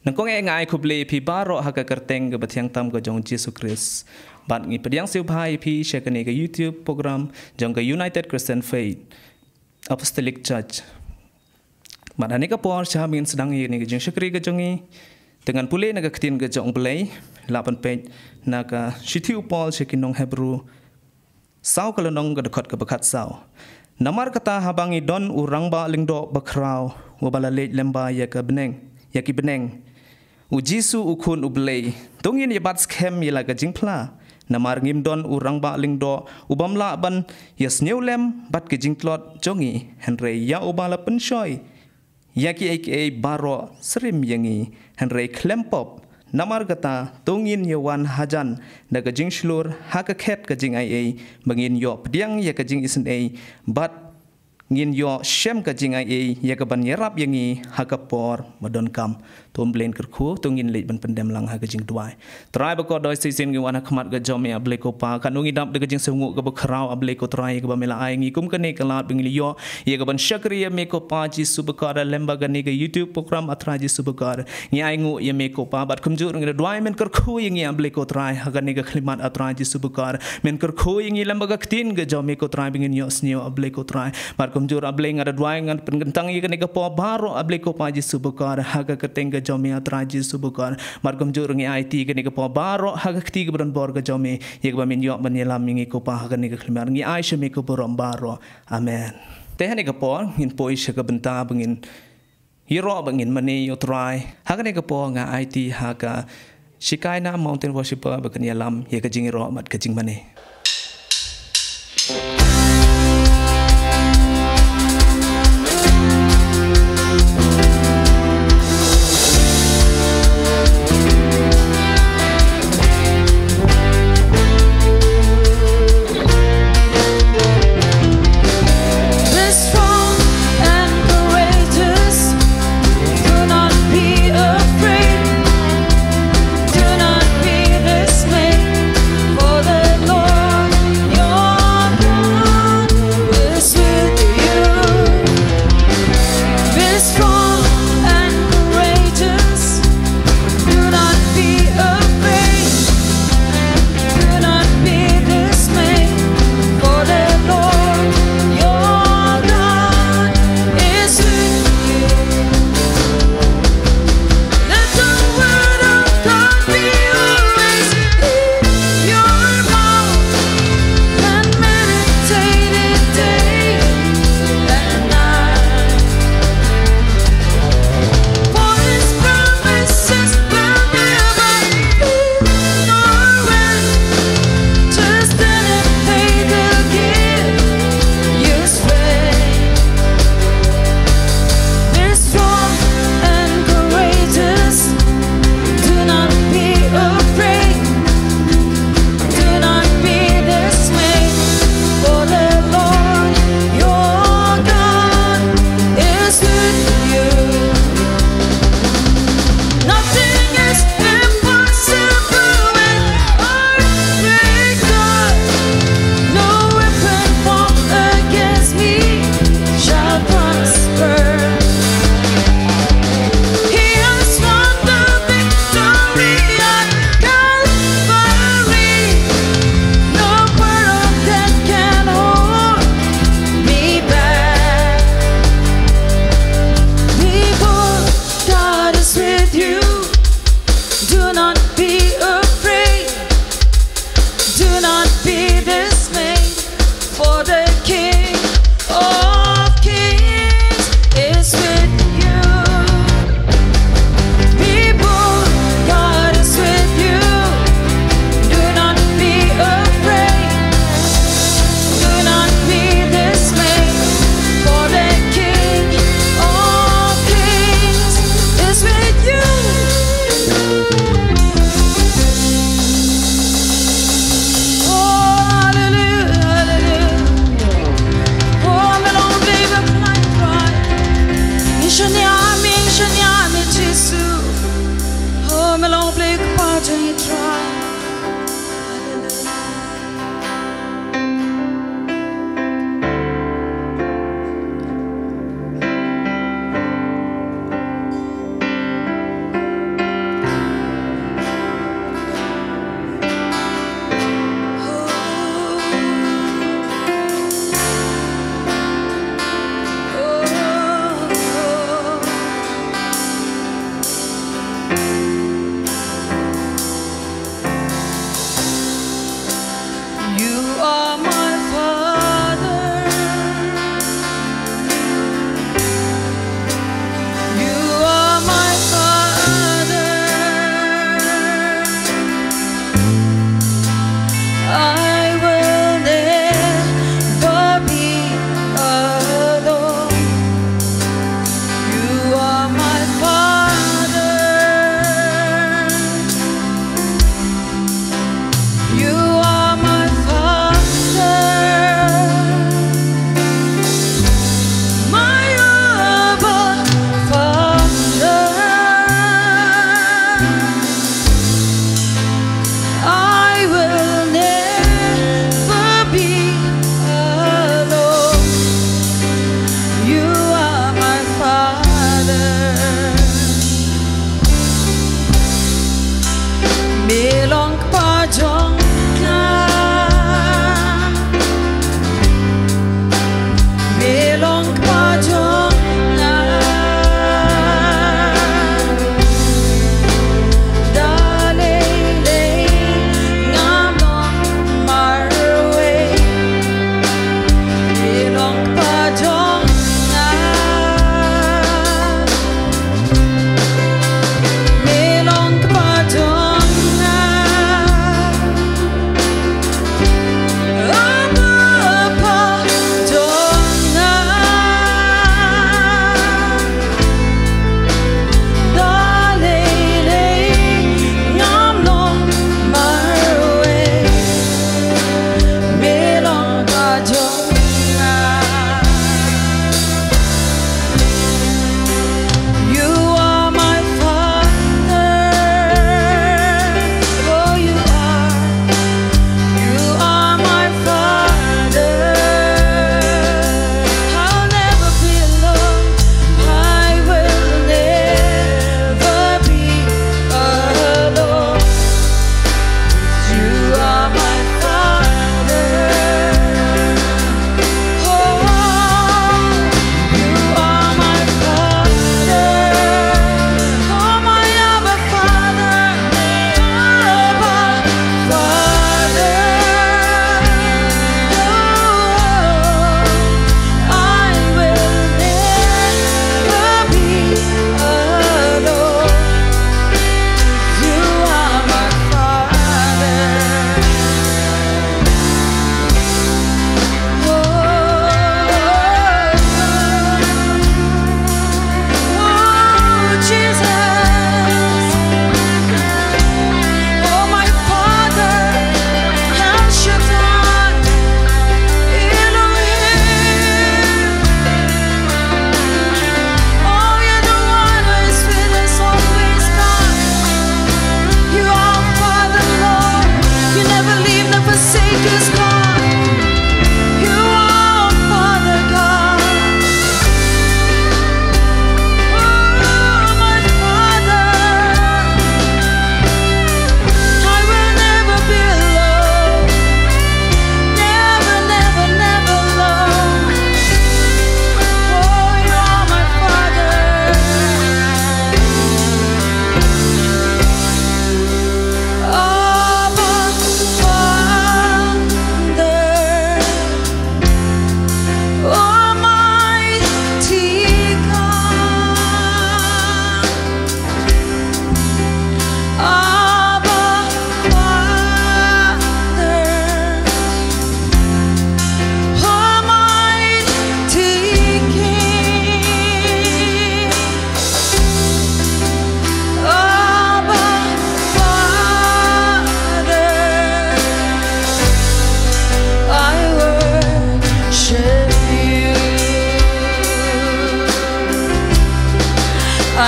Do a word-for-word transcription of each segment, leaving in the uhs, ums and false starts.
Nyngkong eh nga ai khublei ïa phi baroh ha ka kyrteng kaba thiang tam ka jong Jisu Khrist. Bad ngi pdiang sngewbha ïa phi sha kane ka YouTube program jong ka United Christian Faith Apostolic Church. Bad ha kane ka por sha ba ngin sdang ïa kane ka jingshakri ka jong ngi, te ngan pule na ka ktien ka jong U Blei, la pynpeit na ka shithi u Paul sha ki nong Hebru, saw ka lynnong, ka dkhot kaba khatsaw. Namar kata haba ngi don u rangbah lyngdoh bakhraw, uba la leit lem bad ïa ka bneng, ïa ki bneng, U Jisu u Khun U Blei, to ngin ïa bat skhem ïa la ka jingphla. Namar ngim don u rangbah lyngdoh ubym lah ban ïa sngewlem bad ki jingtlot jong ngi, hynrei ïa uba la pynshoi ïa kiei kiei baroh syriem ïa ngi, hynrei khlem pop. Namar kata to ngin ïa wan hajan da ka jingshlur ha ka khet ka jingaiei, ba ngin ïoh pdiang ïa ka jingisynei, bad ngin ïoh shem ka jingaiei ïa kaban ïarap ïa ngi ha ka por ba donkam. To U Blei un kyrkhu, to ngin leit ban pyndem lang ha ka jingduwai. Trai ba kordor, shisien ngi wan ha khmat ka jong me, A Blei ko Pa, katno ngi dap da ka jingsngewnguh kaba khraw, A Blei ko Trai, kaba me la ai ngi kum kane ka lad ba ngin ïoh ïa kaban shakri ïa me ko Pa Jisu bakordor, lem bad kane ka YouTube program, A Trai Jisu bakordor. Ngi ainguh ïa me ko Pa, bad kumjuh ngi da duwai men kyrkhu ïa ngi, A Blei ko Trai, ha kane ka khyllipmat, A Trai Jisu bakordor. Men kyrkhu ïa ngi lem bad ka ktien ka jong me ko Trai, ba ngin ïohsngew, A Blei ko Trai. Bad kumjuh, A Blei, nga da duwai, ngan pynkyntang ïa kane ka por baroh, A Blei ko Pa Jisu bakordor, ha ka kyrteng ka jong me, A Trai Jisu bakordor. Bad kumjuh ngi aiti ïa kane ka por baroh ha ka kti kaba donbor ka jong me, ïa kaba men ïoh ban ïalam ïa ngi ko Pa ha kane ka khyllipmat. Ngi ai sha me ka burom baroh. Amen. Te ha kane ka por ngin poi sha ka bynta ba ngin ïaroh bad ngin mane ïa U Trai. Ha kane ka por nga aiti ha ka Shekinah Mountain Worshipper ba kan ïalam ïa ka jingïaroh bad ka jingmane. Be strong and courageous. Do not be afraid. Do not be dismayed. For the Lord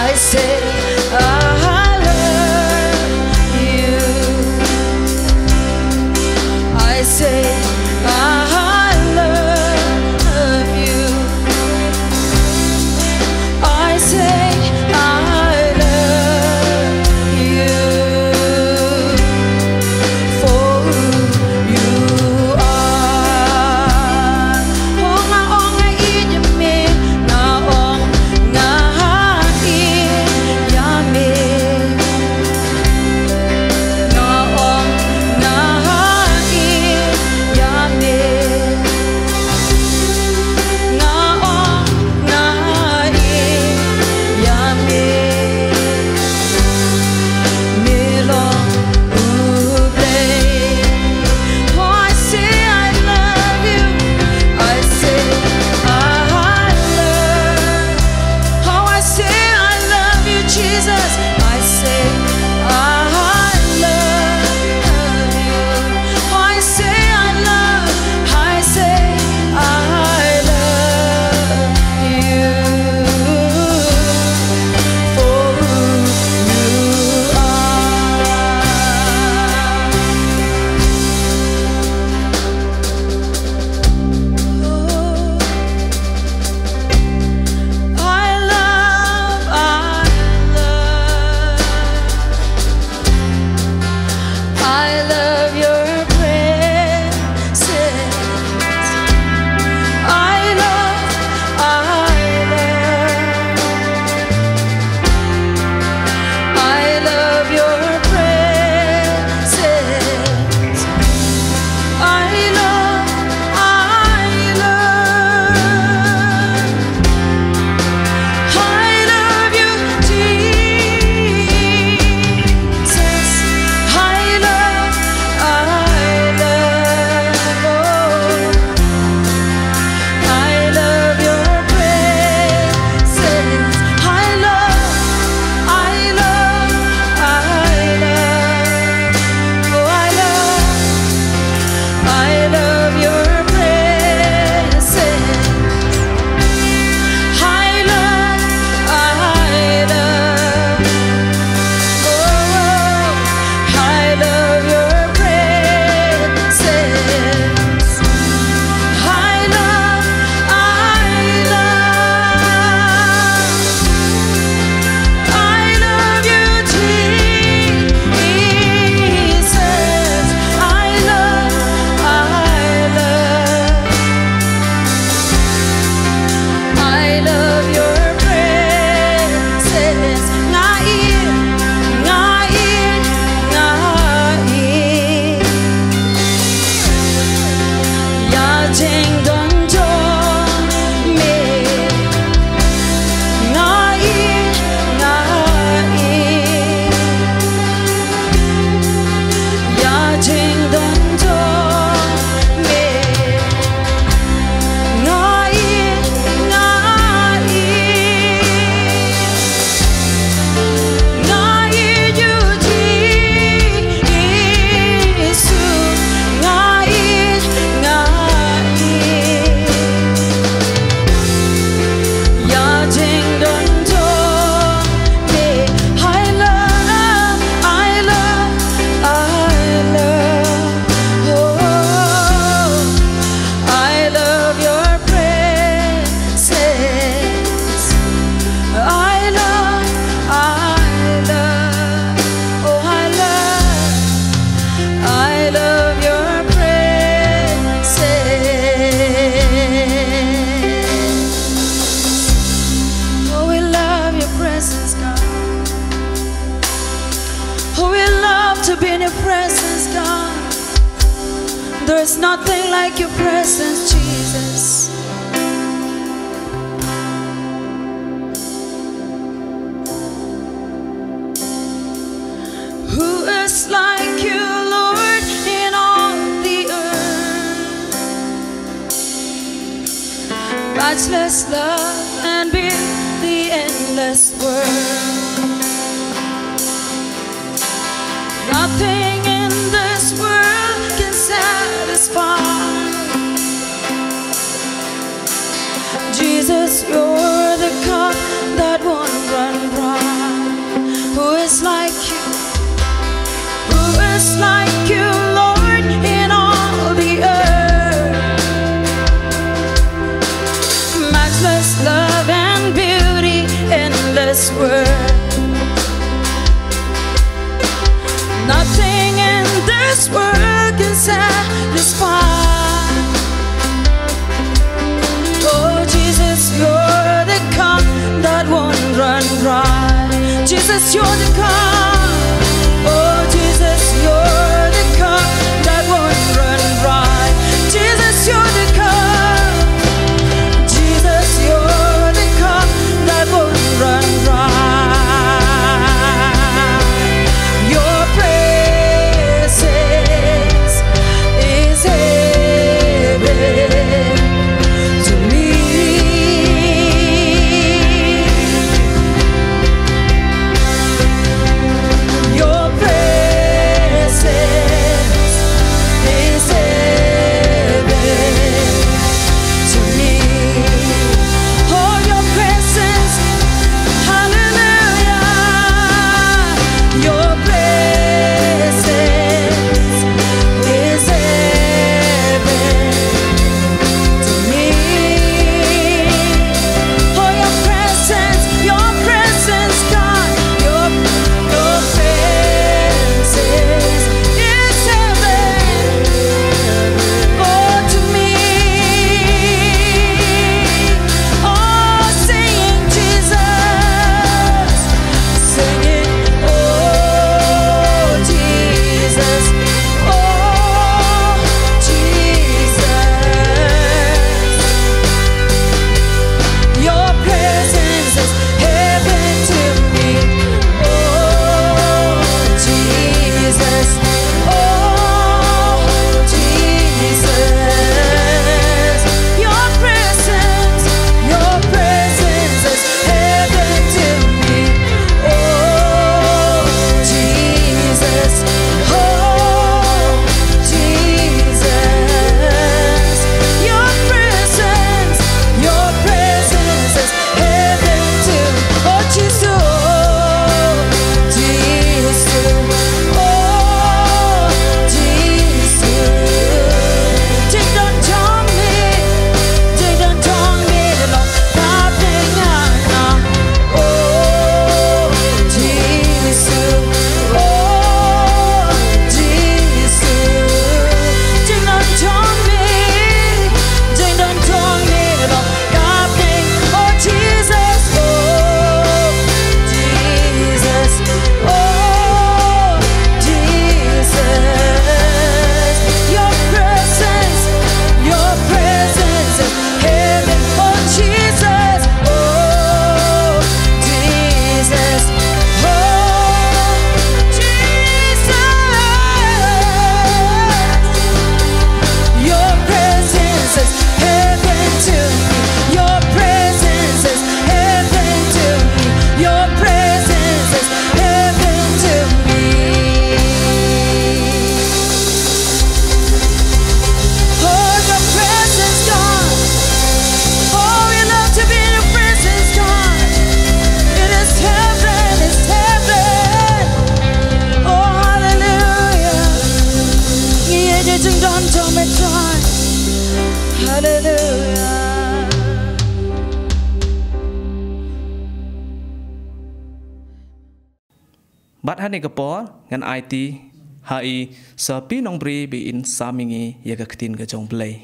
I say, I love you. I say, I love you. I say, I love you for who you are. Oh, nga ong nga ïeit ïa me, nga ong nga ïeit ïa me. Nga ong nga ïeit ïa me. Nga ong nga ïeit ïa me. Me long u Blei. Oh, I say I love you. I say I love. Oh, I say I love you, Jesus. I say I love you. I say I love, I say I love you for who you are. I love, I love, I love your presence. I love, I love, I love your presence. I love, I love, I love you, Jesus. I love, I love, oh, I love your presence. I love, I love, I love, oh, I love, I love your presence. I love, I love, oh, I love your presence. I love, I love, I love you, Jesus. I love, I love, I love your presence. Nga ïeit, nga ïeit, nga ïeit ïa jingdon jong me. Nga ïeit, nga ïeit ïa jingdon jong me. Nga ïeit, nga ïeit, nga ïeit ïa u Jisu. Nga ïeit, nga ïeit ïa jingdon jong me. I love, I love, I love, oh, I love your presence. I love, I love, oh, I love, I love your presence. Oh, we love your presence, God. Oh, we love to be in your presence, God. There is nothing like your presence, Jesus. Who is like you, Lord, in all the earth? Matchless love and beauty, endless worth. Nothing in this world can satisfy. Jesus, you're the cup that won't run dry. Nothing in this world can satisfy. Oh Jesus, you're the cup that won't run dry. Jesus, you're the cup. Oh Jesus, you're the cup that won't run dry. Jesus, you're the cup. Jesus, you're the cup that won't run dry. Your presence is heaven to me. Your presence is heaven to me. Oh, your presence, hallelujah. Your presence is heaven to me. Oh, your presence, your presence, God, your, your presence is heaven. Oh, to me. Oh, singing Jesus, singing, oh, Jesus, oh, Jesus. Your presence is heaven to me. Oh, Jesus. Oh, Jesus. Your presence, your presence is heaven to me. Oh, Jesus. Oh, Jesus. Your presence, your presence is heaven to, oh, Jesus, oh, Jesus, oh, Jesus. Ding dong dong me, ding dong dong me, long ka ding ana. Oh, Jesus, oh, Jesus. Ding dong dong me, ding dong dong me, long Oh, Jesus, oh, Jesus, oh, Jesus. Your presence, your presence is heaven. Oh, Jesus, oh, Jesus, oh, Jesus. Your presence is heaven to me. Your presence is heaven to me. Your presence is heaven to me. Oh, your presence, God. Oh, we love to be in your presence, God. It is heaven, it's heaven. Oh, hallelujah. Ngi ïeit ïa ka jingdon jong me, Trai. Hallelujah. Bad ha kane ka por ngan aiti ha i Sophie Nongbri ba in sam ïa ngi ïa ka ktien ka jong U Blei.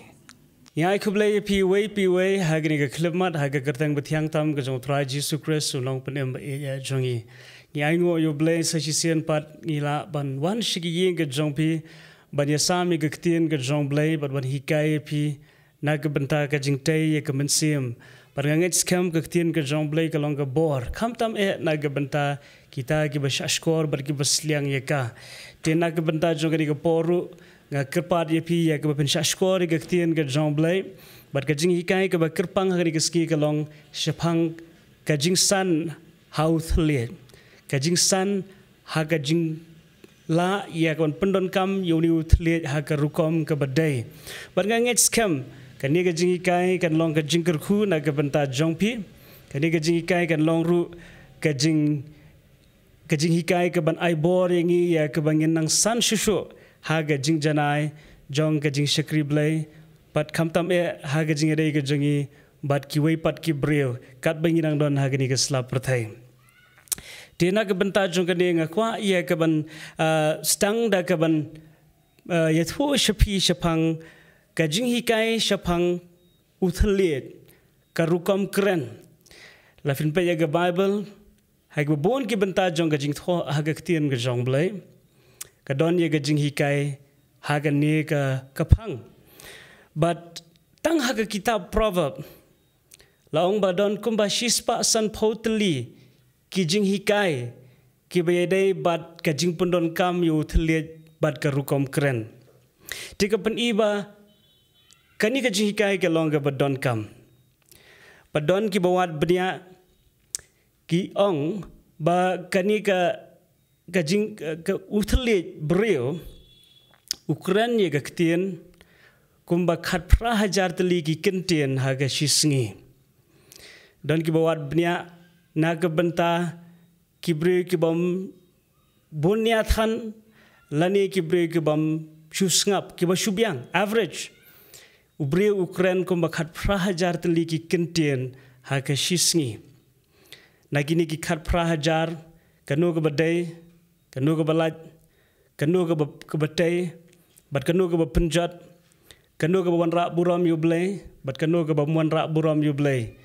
Ngi ai khublei ïa phi uwei pa uwei ha kane ka khyllipmat ha ka kyrteng bathiang tam ka jong U Trai Jisu Khrist, U Nongpynim ba ïeit jong ngi. Ngi ainguh ïa U Blei sa shisien pat ngi lah ban wan sha ki ïing ka jong phi, ban ïasam ïa ka ktien ka jong U Blei, bad ban hikai ïa phi na ka bynta ka jingtei ïa ka mynsiem. Bad nga ngeit skhem ka ktien ka jong U Blei ka long ka bor, khamtam eh na ka bynta kita kiba shahshkor bad kiba sliang ïa ka. Te na ka bynta jong kane ka por ruh, nga kyrpad ïa phi ïa kaba phin shahshkor ïa ka ktien ka jong U Blei. Bad ka jinghikai kaba kyrpang ha kane ka sngi ka long shaphang ka jingsan ha u thylliej. Ka jingsan ha ka jinglah ïa ka ban pyndonkam ïa une u thylliej ha ka rukom kaba dei. Bad nga ngeit skhem kane ka jinghikai kan long ka jingkyrkhu na ka bynta jong phi. Kane ka jinghikai kan long ruh ka jing, ka jinghikai ka ban ai bor ïa ngi ïa kaba ngin nang san shuh shuh ha ka jingjanai jong ka jingshakri Blei, bad khamtam eh ha ka jingïadei ka jong ngi bad kiwei pat ki briew katba ngi nang don ha kane ka sla pyrthei. Te na ka bynta jong kane nga kwah ïa ka ban, ah, sdang da ka ban, ah, ïathuh sha phi shaphang ka jinghikai shaphang u thylliej, ka rukom kren. La phin peit ïa ka Baibl, ha kiba bun ki bynta jong ka jingthoh ha ka ktien ka jong u Blei, ka don ïa ka jinghikai ha kane ka, ka phang. Bad tang ha ka kitab Proverb, la ong ba don kumba shispah sanphew tylli ki jinghikai kiba ïadei bad ka jingpyndonkam ïa u thylliej bad ka rukom kren. Te ka pyni ba kane ka jinghikai ka long kaba donkam. Ba don kiba wad bniah ki ong ba kane ka, ka jing, ka, ka u thylliej briew u kren ïa ka ktien kumba khatphra hajar tylli ki kyntien ha ka shi sngi. Don kiba wad bniah na ka bynta ki briew kibym bun ïa than, lane ki briew kibym shu sngap, kiba shu biang, average. U briew u kren kumba khatphra hajar tylli ki kyntien ha ka shi sngi. Na kine ki khatphra hajar, kano kaba dei, kano kaba lait, kano kaba, kaba tei, bad kano kaba pynjot, kano kaba wanrah burom ïa u Blei, bad kano kaba ym wanrah burom ïa u Blei.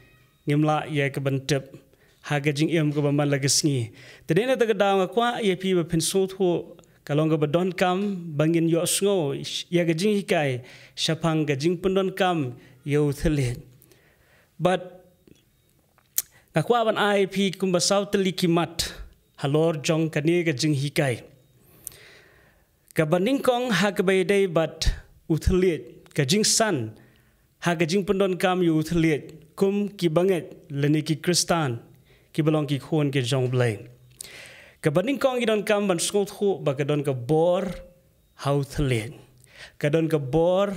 Ngim lah ïa ka ban tip ha ka jingim kaba man la ka sngi. Te dei na kata ka daw nga kwah ïa phi ba phin sngewthuh, ka long kaba donkam ba ngin ïohsngew ïa ka jinghikai shaphang ka jingpyndonkam ïa u thylliej. Bad nga kwah ban ai phi kumba saw tylli ki mat halor jong kane ka jinghikai. Kaba nyngkong ha kaba ïadei bad u thylliej, ka jingsan ha ka jingpyndonkam ïa u thylliej kum ki bangeit lane ki Khristan kiba long ki khun ki jong u Blei. Kaba nyngkong ngi donkam ban sngewthuh ba ka don ka bor ha u thylliej. Ka don ka bor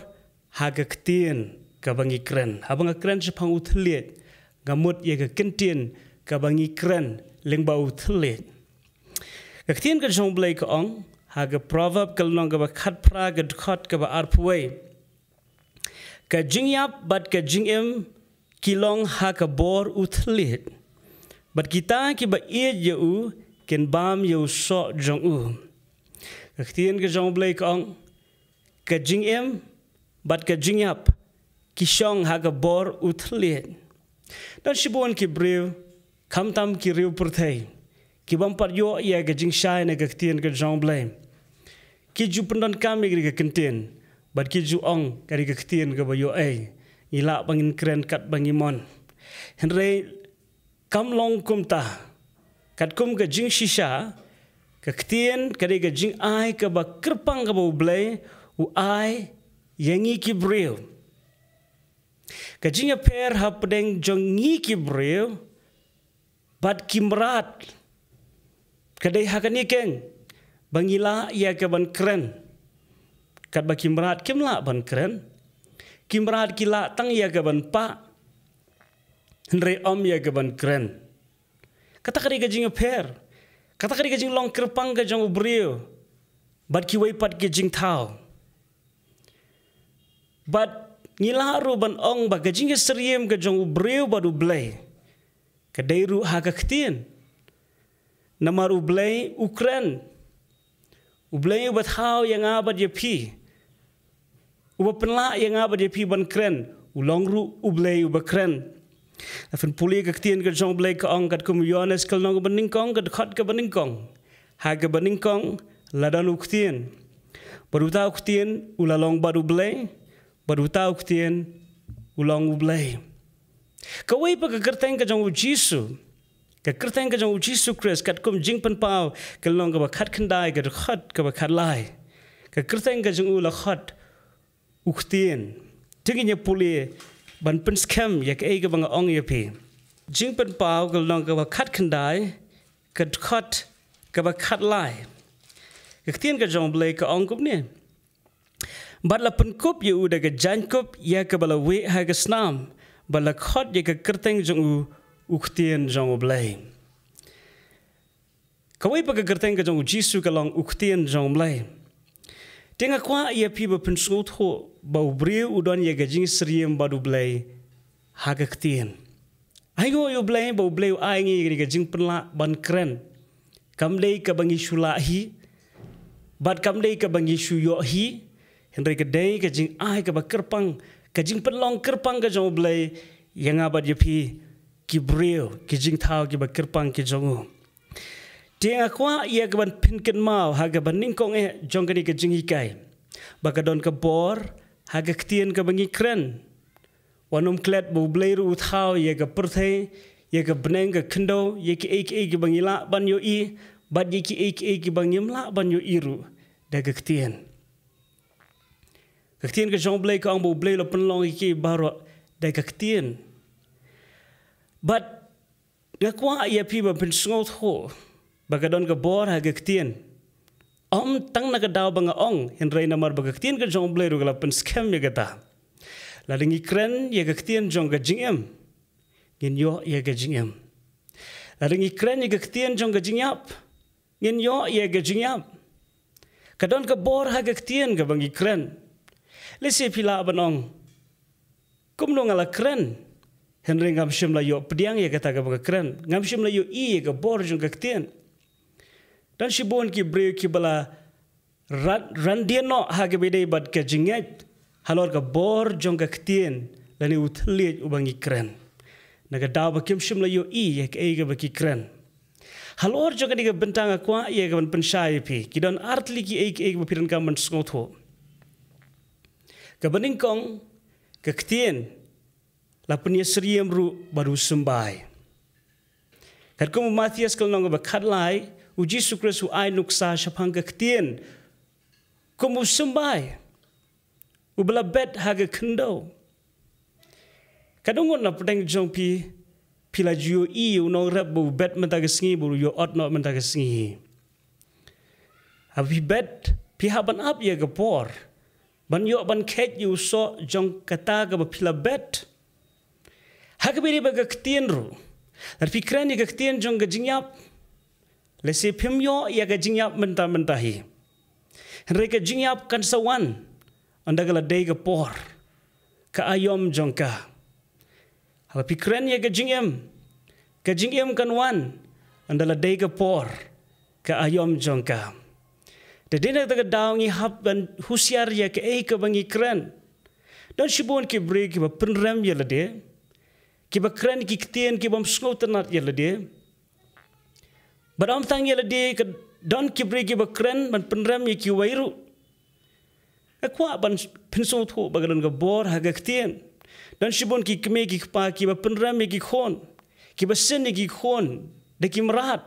ha ka ktien kaba ngi kren. Haba nga kren shaphang u thylliej, nga mut ïa ka kyntien kaba ngi kren lyngba u thylliej. Ka ktien ka jong u Blei ka ong ha ka Proverb ka lynnong kaba khatphra ka dkhot kaba arphew wei. Ka jingïap bad ka jingim ki long ha ka bor u thylliej, bad kita kiba ïeit ïa u kin bam ïa u soh jong u. Ka ktien ka jong u Blei ka ong, ka jingim bad ka jingïap ki shong ha ka bor u thylliej. Don shibun ki briew, khamtam ki riew pyrthei, kibym pat ïoh ïa ka jingshai na ka ktien ka jong u Blei, ki ju pyndonkam ïa ka kyntien, bad ki ju ong, kane ka ktien kaba ïoh ei, ngi lah ba ngin kren katba ngi mon. Hynrei kam long kumta. Katkum ka jingshisha, ka ktien ka dei ka jingai kaba kyrpang kaba u Blei u ai ïa ngi ki briew. Ka jingïapher hapdeng jong ngi ki briew bad ki mrad ka dei ha kane keiñ, ba ngi lah ïa ka ban kren. Katba ki mrad kim lah ban kren. Ki mrad ki lah tang ïa ka ban pah, hynrei ym ïa ka ban kren. Kata ka dei ka jingïapher. Kata ka dei ka jinglong kyrpang ka jong u briew bad kiwei pat ki jingthaw. Bad ngi lah ruh ban ong ba ka jingïasyriem ka jong u briew bad u Blei ka dei ruh ha ka ktien. Namar u Blei u kren. U Blei uba thaw ïa nga bad ïa phi, uba pynlah ïa nga bad ïa phi ban kren, u long ruh u Blei uba kren. La phin pule ka ktien ka jong u Blei ka ong katkum u Ïoannis ka lynnong kaba nyngkong, ka dkhot kaba nyngkong. Ha kaba nyngkong la don u Ktien. Bad uta u Ktien u la long bad u Blei, bad uta u Ktien u long u Blei. Kawei pat ka kyrteng ka jong u Jisu, ka kyrteng ka jong u Jisu Khrist, katkum Jingpynpaw ka lynnong kaba khatkhyndai, ka dkhot kaba khatlai. Ka kyrteng ka jong u la khot u Ktien. Te ngin ïa pule ban pynskhem ïa kaei kaba nga ong ïa phi. Jingpynpaw ka lynnong kaba khatkhyndai, ka dkhot kaba khatlai. Ka ktien ka jong u Blei ka ong kumne. Bad la pynkup ïa u da ka jaiñkup ïa kaba la wieh ha ka snam, bad la khot ïa ka kyrteng jong u, u Ktien jong u Blei. Kawei pat ka kyrteng ka jong u Jisu ka long u Ktien jong u Blei. Te nga kwah ïa phi ba phin sngewthuh ba u briew u don ïa ka jingsyriem bad u Blei ha ka Ktien. Ai nguh ïa u Blei ba u Blei u ai ngi ïa ka jingpynlah ban kren. Kam dei kaba ngi shu lah hi, bad kam dei kaba ngi shu ïoh hi, hynrei ka dei ka jingai kaba kyrpang, ka jingpynlong kyrpang ka jong U Blei ïa nga bad ïa phi ki briew, ki jingthaw kiba kyrpang ki jong U. Te nga kwah ïa kaban pynkynmaw ha kaba nyngkong eh jong kane ka jinghikai, ba ka don ka bor ha ka ktien kaba ngi kren. Wat nym klet ba U Blei ruh u thaw ïa ka pyrthei, ïa ka bneng ka khyndew, ïa kiei kiei kiba ngi lah ban ïohi, bad ïa kiei kiei kiba ngim lah ban ïohi ruh da ka ktien. Ka ktien ka jong U Blei ka ong ba U Blei u la pynlong ïa kiei baroh da ka ktien. Bad nga kwah ïa phi ban pynsngewthuh ba ka don ka bor ha ka ktien. Ym tang na ka daw ba nga ong, hynrei namar ba ka ktien ka jong U Blei ruh ka la pynskhem ïa kata. Lada ngi kren ïa ka ktien jong ka jingim, ngin ïoh ïa ka jingim. Lada ngi kren ïa ka ktien jong ka jingïap, ngin ïoh ïa ka jingïap. Ka don ka bor ha ka ktien kaba ngi kren. Lehse phi lah ban ong, kumno nga la kren, hynrei ngam shym la ïoh pdiang ïa kata kaba nga kren, ngam shym la ïohi ïa ka bor jong ka ktien. Don shibun ki briew kiba la ran, randien noh ha kaba ïadei bad ka jingngeit halor ka bor jong ka ktien lane u thylliej uba ngi kren, na ka daw ba kim shym la ïohi ïa kaei kaba ki kren. Halor jong kane ka bynta nga kwah ïa kaban pynshai ïa phi, ki don ar tylli kiei kiei kiba phi donkam ban sngewthuh. Kaba nyngkong, ka ktien la pynïasyriem ruh bad u symbai. Katkum u Mathaios ka lynnong kaba khatlai, U Jisu Khrist u ai nuksa shaphang ka ktien kum u symbai uba la bet ha ka khyndew. Ka dang ngut na pdeng jong phi, phi la ju ïohi ïa u nongrep ba u bet mynta ka sngi, ba u ïoh ot noh mynta ka sngi. Haba phi bet, phi hap ban ap ïa ka por ban ïoh ban kheit ïa u soh jong kata kaba phi la bet. Ha kaba ïadei bad ka ktien ruh, lada phi kren ïa ka ktien jong ka jingïap, lehse phim ïoh ïa ka jingïap mynta mynta hi, hynrei ka jingïap kan sa wan ynda ka la dei ka por, ka aïom jong ka. Haba phi kren ïa ka jingim, ka jingim kan wan ynda la dei ka por, ka aïom jong ka. Te dei na kata ka daw ngi hap ban husiar ïa kaei kaba ngi kren. Don shibun ki briew kiba pynrem ïa lade, kiba kren ki ktien ki bym sngewtynnat ïa lade. Bad ym tang ïa lade, ka don ki briew kiba kren ban pynrem ïa kiwei ruh. Nga kwah ban pynsngewthuh ba ka don ka bor ha ka ktien. Don shibun ki kmie ki kpa kiba pynrem ïa ki khun, kiba syn ïa ki khun da ki mrad,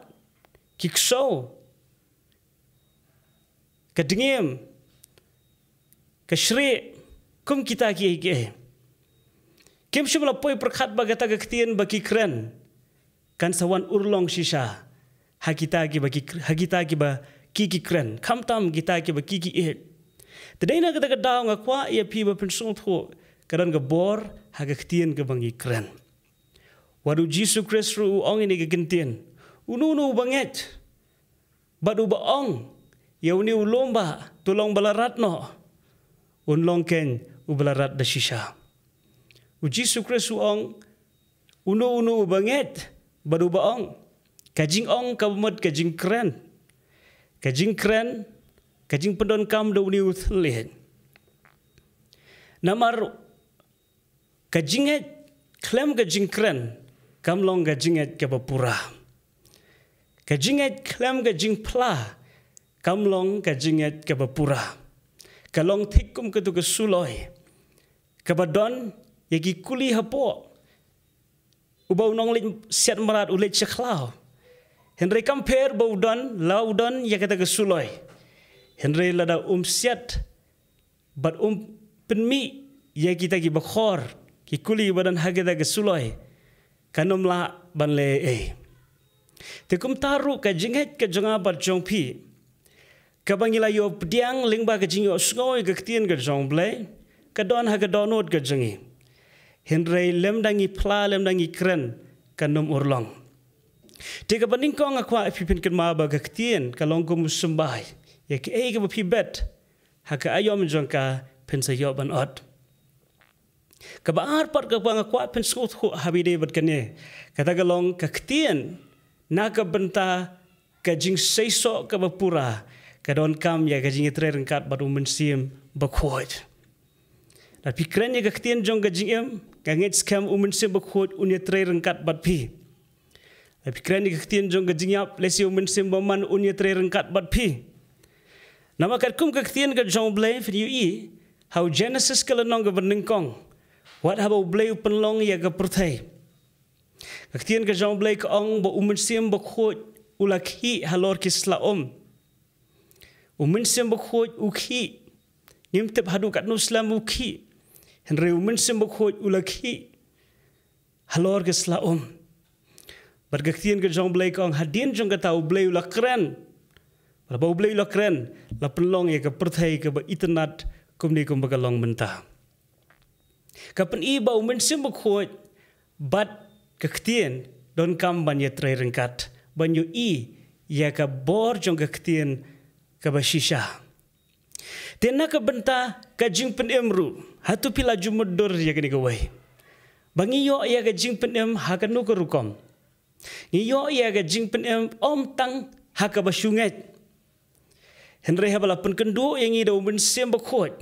ki ksew, ka dngiem, ka shrieh, kum kita kiei kiei. Kim shym la poi pyrkhat ba kata ka ktien ba ki kren kan sa wan urlong shisha ha kita kiba ki, ha kita kiba ki, ki kren, khamtam kita kiba ki, ki ïeit. Te dei na kata ka daw nga kwah ïa phi ba pynsngewthuh, ka don ka bor ha ka ktien kaba ngi kren. Wat U Jisu Khrist ruh u ong ïa kane ka kyntien, uno uno uba ngeit bad uba ong ïa une u lum ba, to long ba la rat noh, un long keiñ uba la rat da shisha. U Jisu Khrist u ong, uno uno uba ngeit bad uba ong. Ka jingong kaba mut ka jingkren, ka jingkren, ka jingpyndonkam da une u thylliej. Namar ka jingngeit khlem ka jingkren kam long ka jingngeit kaba pura. Ka jingngeit khlem ka jingphla kam long ka jingngeit kaba pura. Ka long thik kum katu ka suloi kaba don ïa ki kuli hapoh, uba u nongleit siat mrad u leit sha khlaw. Hynrei kam pher ba u don, la u don ïa kata ka suloi, hynrei lada um siat bad um pynmih ïa kita kiba khor, ki kuli ba don ha kita ki suloi, kan ym lah ban leh ei ei. Te kumta ruh ka jingngeit ka jong nga bad jong phi, kaba ngi la ïoh pdiang lyngba ka jingïohsngew ïa ka ktien ka jong U Blei, ka don ha ka dohnud ka jong ngi. Hynrei lymda ngi phla, lymda ngi kren, kan ym urlong. Te kaba nyngkong nga kwah phi pynkynmaw ba ka ktien ka long kum u symbai. Ïa kaei kaba phi bet ha ka aïom jong ka phin sa ïoh ban ot. Kaba ar pat kaba nga kwah pynsngewthuh ha ba ïadei bad kane, kata ka long ka ktien na ka bynta ka jingseisoh kaba pura ka donkam ïa ka jingïatreiryngkat bad u Mynsiem Bakhuid. Lada phi kren ïa ka ktien jong ka jingim, nga ngeit skhem u Mynsiem Bakhuid un ïatreiryngkat bad phi. Lada phi kren ïa ka ktien jong ka jingïap, lehse u Mynsiem Bymman un ïatreiryngkat bad phi. Namar katkum ka ktien ka jong U Blei, phin ïohi ha u Genesis ka lynnong kaba nyngkong, wat haba U Blei u pynlong ïa ka pyrthei, ka ktien ka jong U Blei ka ong ba u Mynsiem Bakhuid u la khih halor ki sla um. U Mynsiem Bakhuid u khih. Ngim tip haduh katno slem u khih, hynrei u Mynsiem Bakhuid u la khih halor ki sla um. Bad ka ktien ka jong U Blei ka ong, hadien jong kata U Blei u la kren. Bad haba U Blei u la kren, la pynlong ïa ka pyrthei kaba itynnad kumne kumba ka long mynta. Ka pyni ba u Mynsiem Bakhuid bad ka ktien donkam ban ïatreiryngkat, ban ïohi ïa ka bor jong ka ktien kaba shisha. Te na ka bynta ka jingpynim ruh, hato phi la ju mutdur ïa kane kawei, ba ngi ïoh ïa ka jingpynim ha kano ka rukom? Ngi ïoh ïa ka jingpynim ym tang ha kaba shu ngeit, hynrei haba la pynkynduh ïa ngi da u Mynsiem Bakhuid,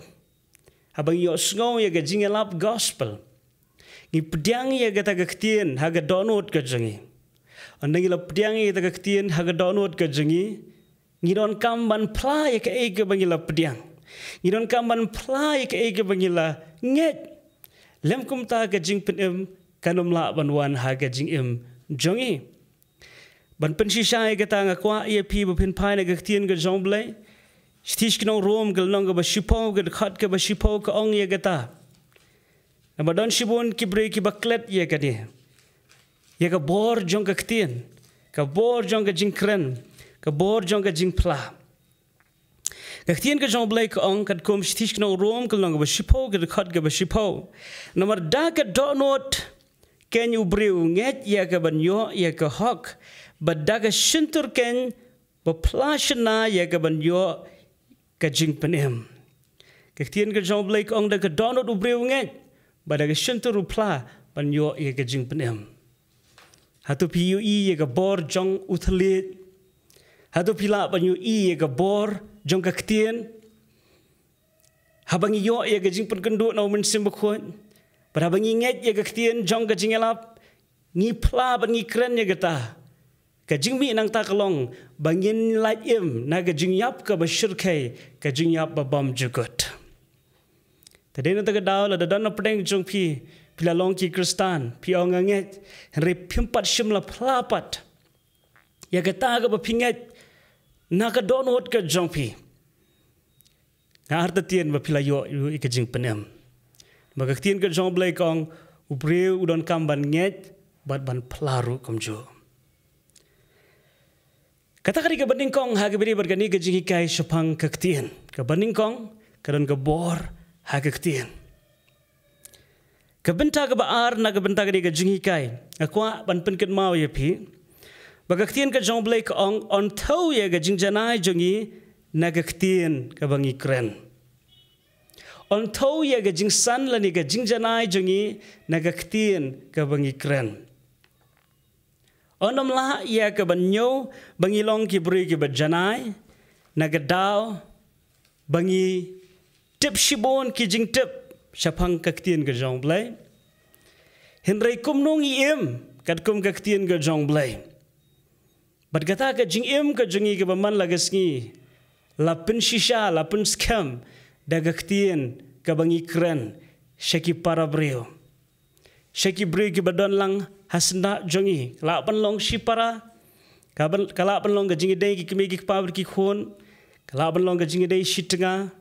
haba ngi ïohsngew ïa ka jingïalap gospel, ngi pdiang ïa kata ka ktien ha ka dohnud ka jong ngi. Ynda ngi la pdiang ïa kata ka ktien ha ka dohnud ka jong ngi, ngi donkam ban phla ïa kaei kaba ngi la pdiang. Ngi donkam ban phla ïa kaei kaba ngi la ngeit. Lym kumta ka jingpynim kan ym lah ban wan ha ka jingim jong ngi. Ban pynshisha ïa kata, nga kwah ïa phi ba phin phai na ka ktien ka jong U Blei. Shithi sha ki nong Rom ka lynnong kaba shiphew, ka dkhot kaba shiphew ka ong ïa kata. Namar don shibun ki briew kiba klet ïa kane, ïa ka bor jong ka ktien, ka bor jong ka jingkren, ka bor jong ka jingphla. Ka ktien ka jong U Blei ka ong katkum Shithi sha ki nong Rom ka lynnong kaba shiphew, ka dkhot kaba shiphew. Namar da ka dohnud keiñ u briew u ngeit ïa ka ban ïoh ïa ka hok, bad da ka shyntur keiñ ba phla shynna ïa ka ban ïoh ka jingpynim. Ka ktien ka jong U Blei ka ong da ka dohnud u briew u ngeit, bad da ka shyntur u phla ban ïoh ïa ka jingpynim. Hato phi ïohi ïa ka bor jong u thylliej? Hato phi lah ban ïohi ïa ka bor jong ka ktien? Haba ngi ïoh ïa ka jingpynkynduh na u Mynsiem Bakhuid, bad haba ngi ngeit ïa ka ktien jong ka jingïalap, ngi phla bad ngi kren ïa kata, ka jingmih nangta ka long ba ngin lait im na ka jingïap kaba shyrkhei, ka jingïap ba bym jukut. Te dei na kata ka daw, lada don na pdeng jong phi, phi la long ki Khristan, phi ong nga ngeit, hynrei phim pat shym la phla pat ïa kata kaba phi ngeit na ka dohnud ka jong phi, nga artatien ba phi la ïoh ïa ka jingpynim. Ba ka ktien ka jong U Blei ka ong, u briew u donkam ban ngeit bad ban phla ruh kumjuh. Kata ka dei kaba nyngkong ha kaba ïadei bad kane ka jinghikai shaphang ka ktien. Kaba nyngkong, ka don ka bor ha ka ktien. Ka bynta kaba ar na ka bynta kane ka jinghikai, nga kwah ban pynkynmaw ïa phi ba ka ktien ka jong U Blei ka ong, yn thew ïa ka jingjanai jong ngi na ka ktien kaba ngi kren. Yn thew ïa ka jingsan lane ka jingjanai jong ngi na ka ktien kaba ngi kren. Yn ym lah ïa ka ban ñiew ba ngi long ki briew kiba janai na ka daw ba ngi tip shibun ki jingtip shaphang ka ktien ka jong U Blei. Hynrei kumno ngi im katkum ka ktien ka jong U Blei? Bad kata ka jingim ka jong ngi kaba man la ka sngi, la pynshisha, la pynskhem da ka ktien kaba ngi kren sha ki para briew, sha ki briew kiba don lang ha syndah jong ngi. Ka lah ban long shipara, ka ban, ka lah ban long ka jingïadei ki kmie ki kpa bad ki khun, ka lah ban long ka jingïadei shitnga,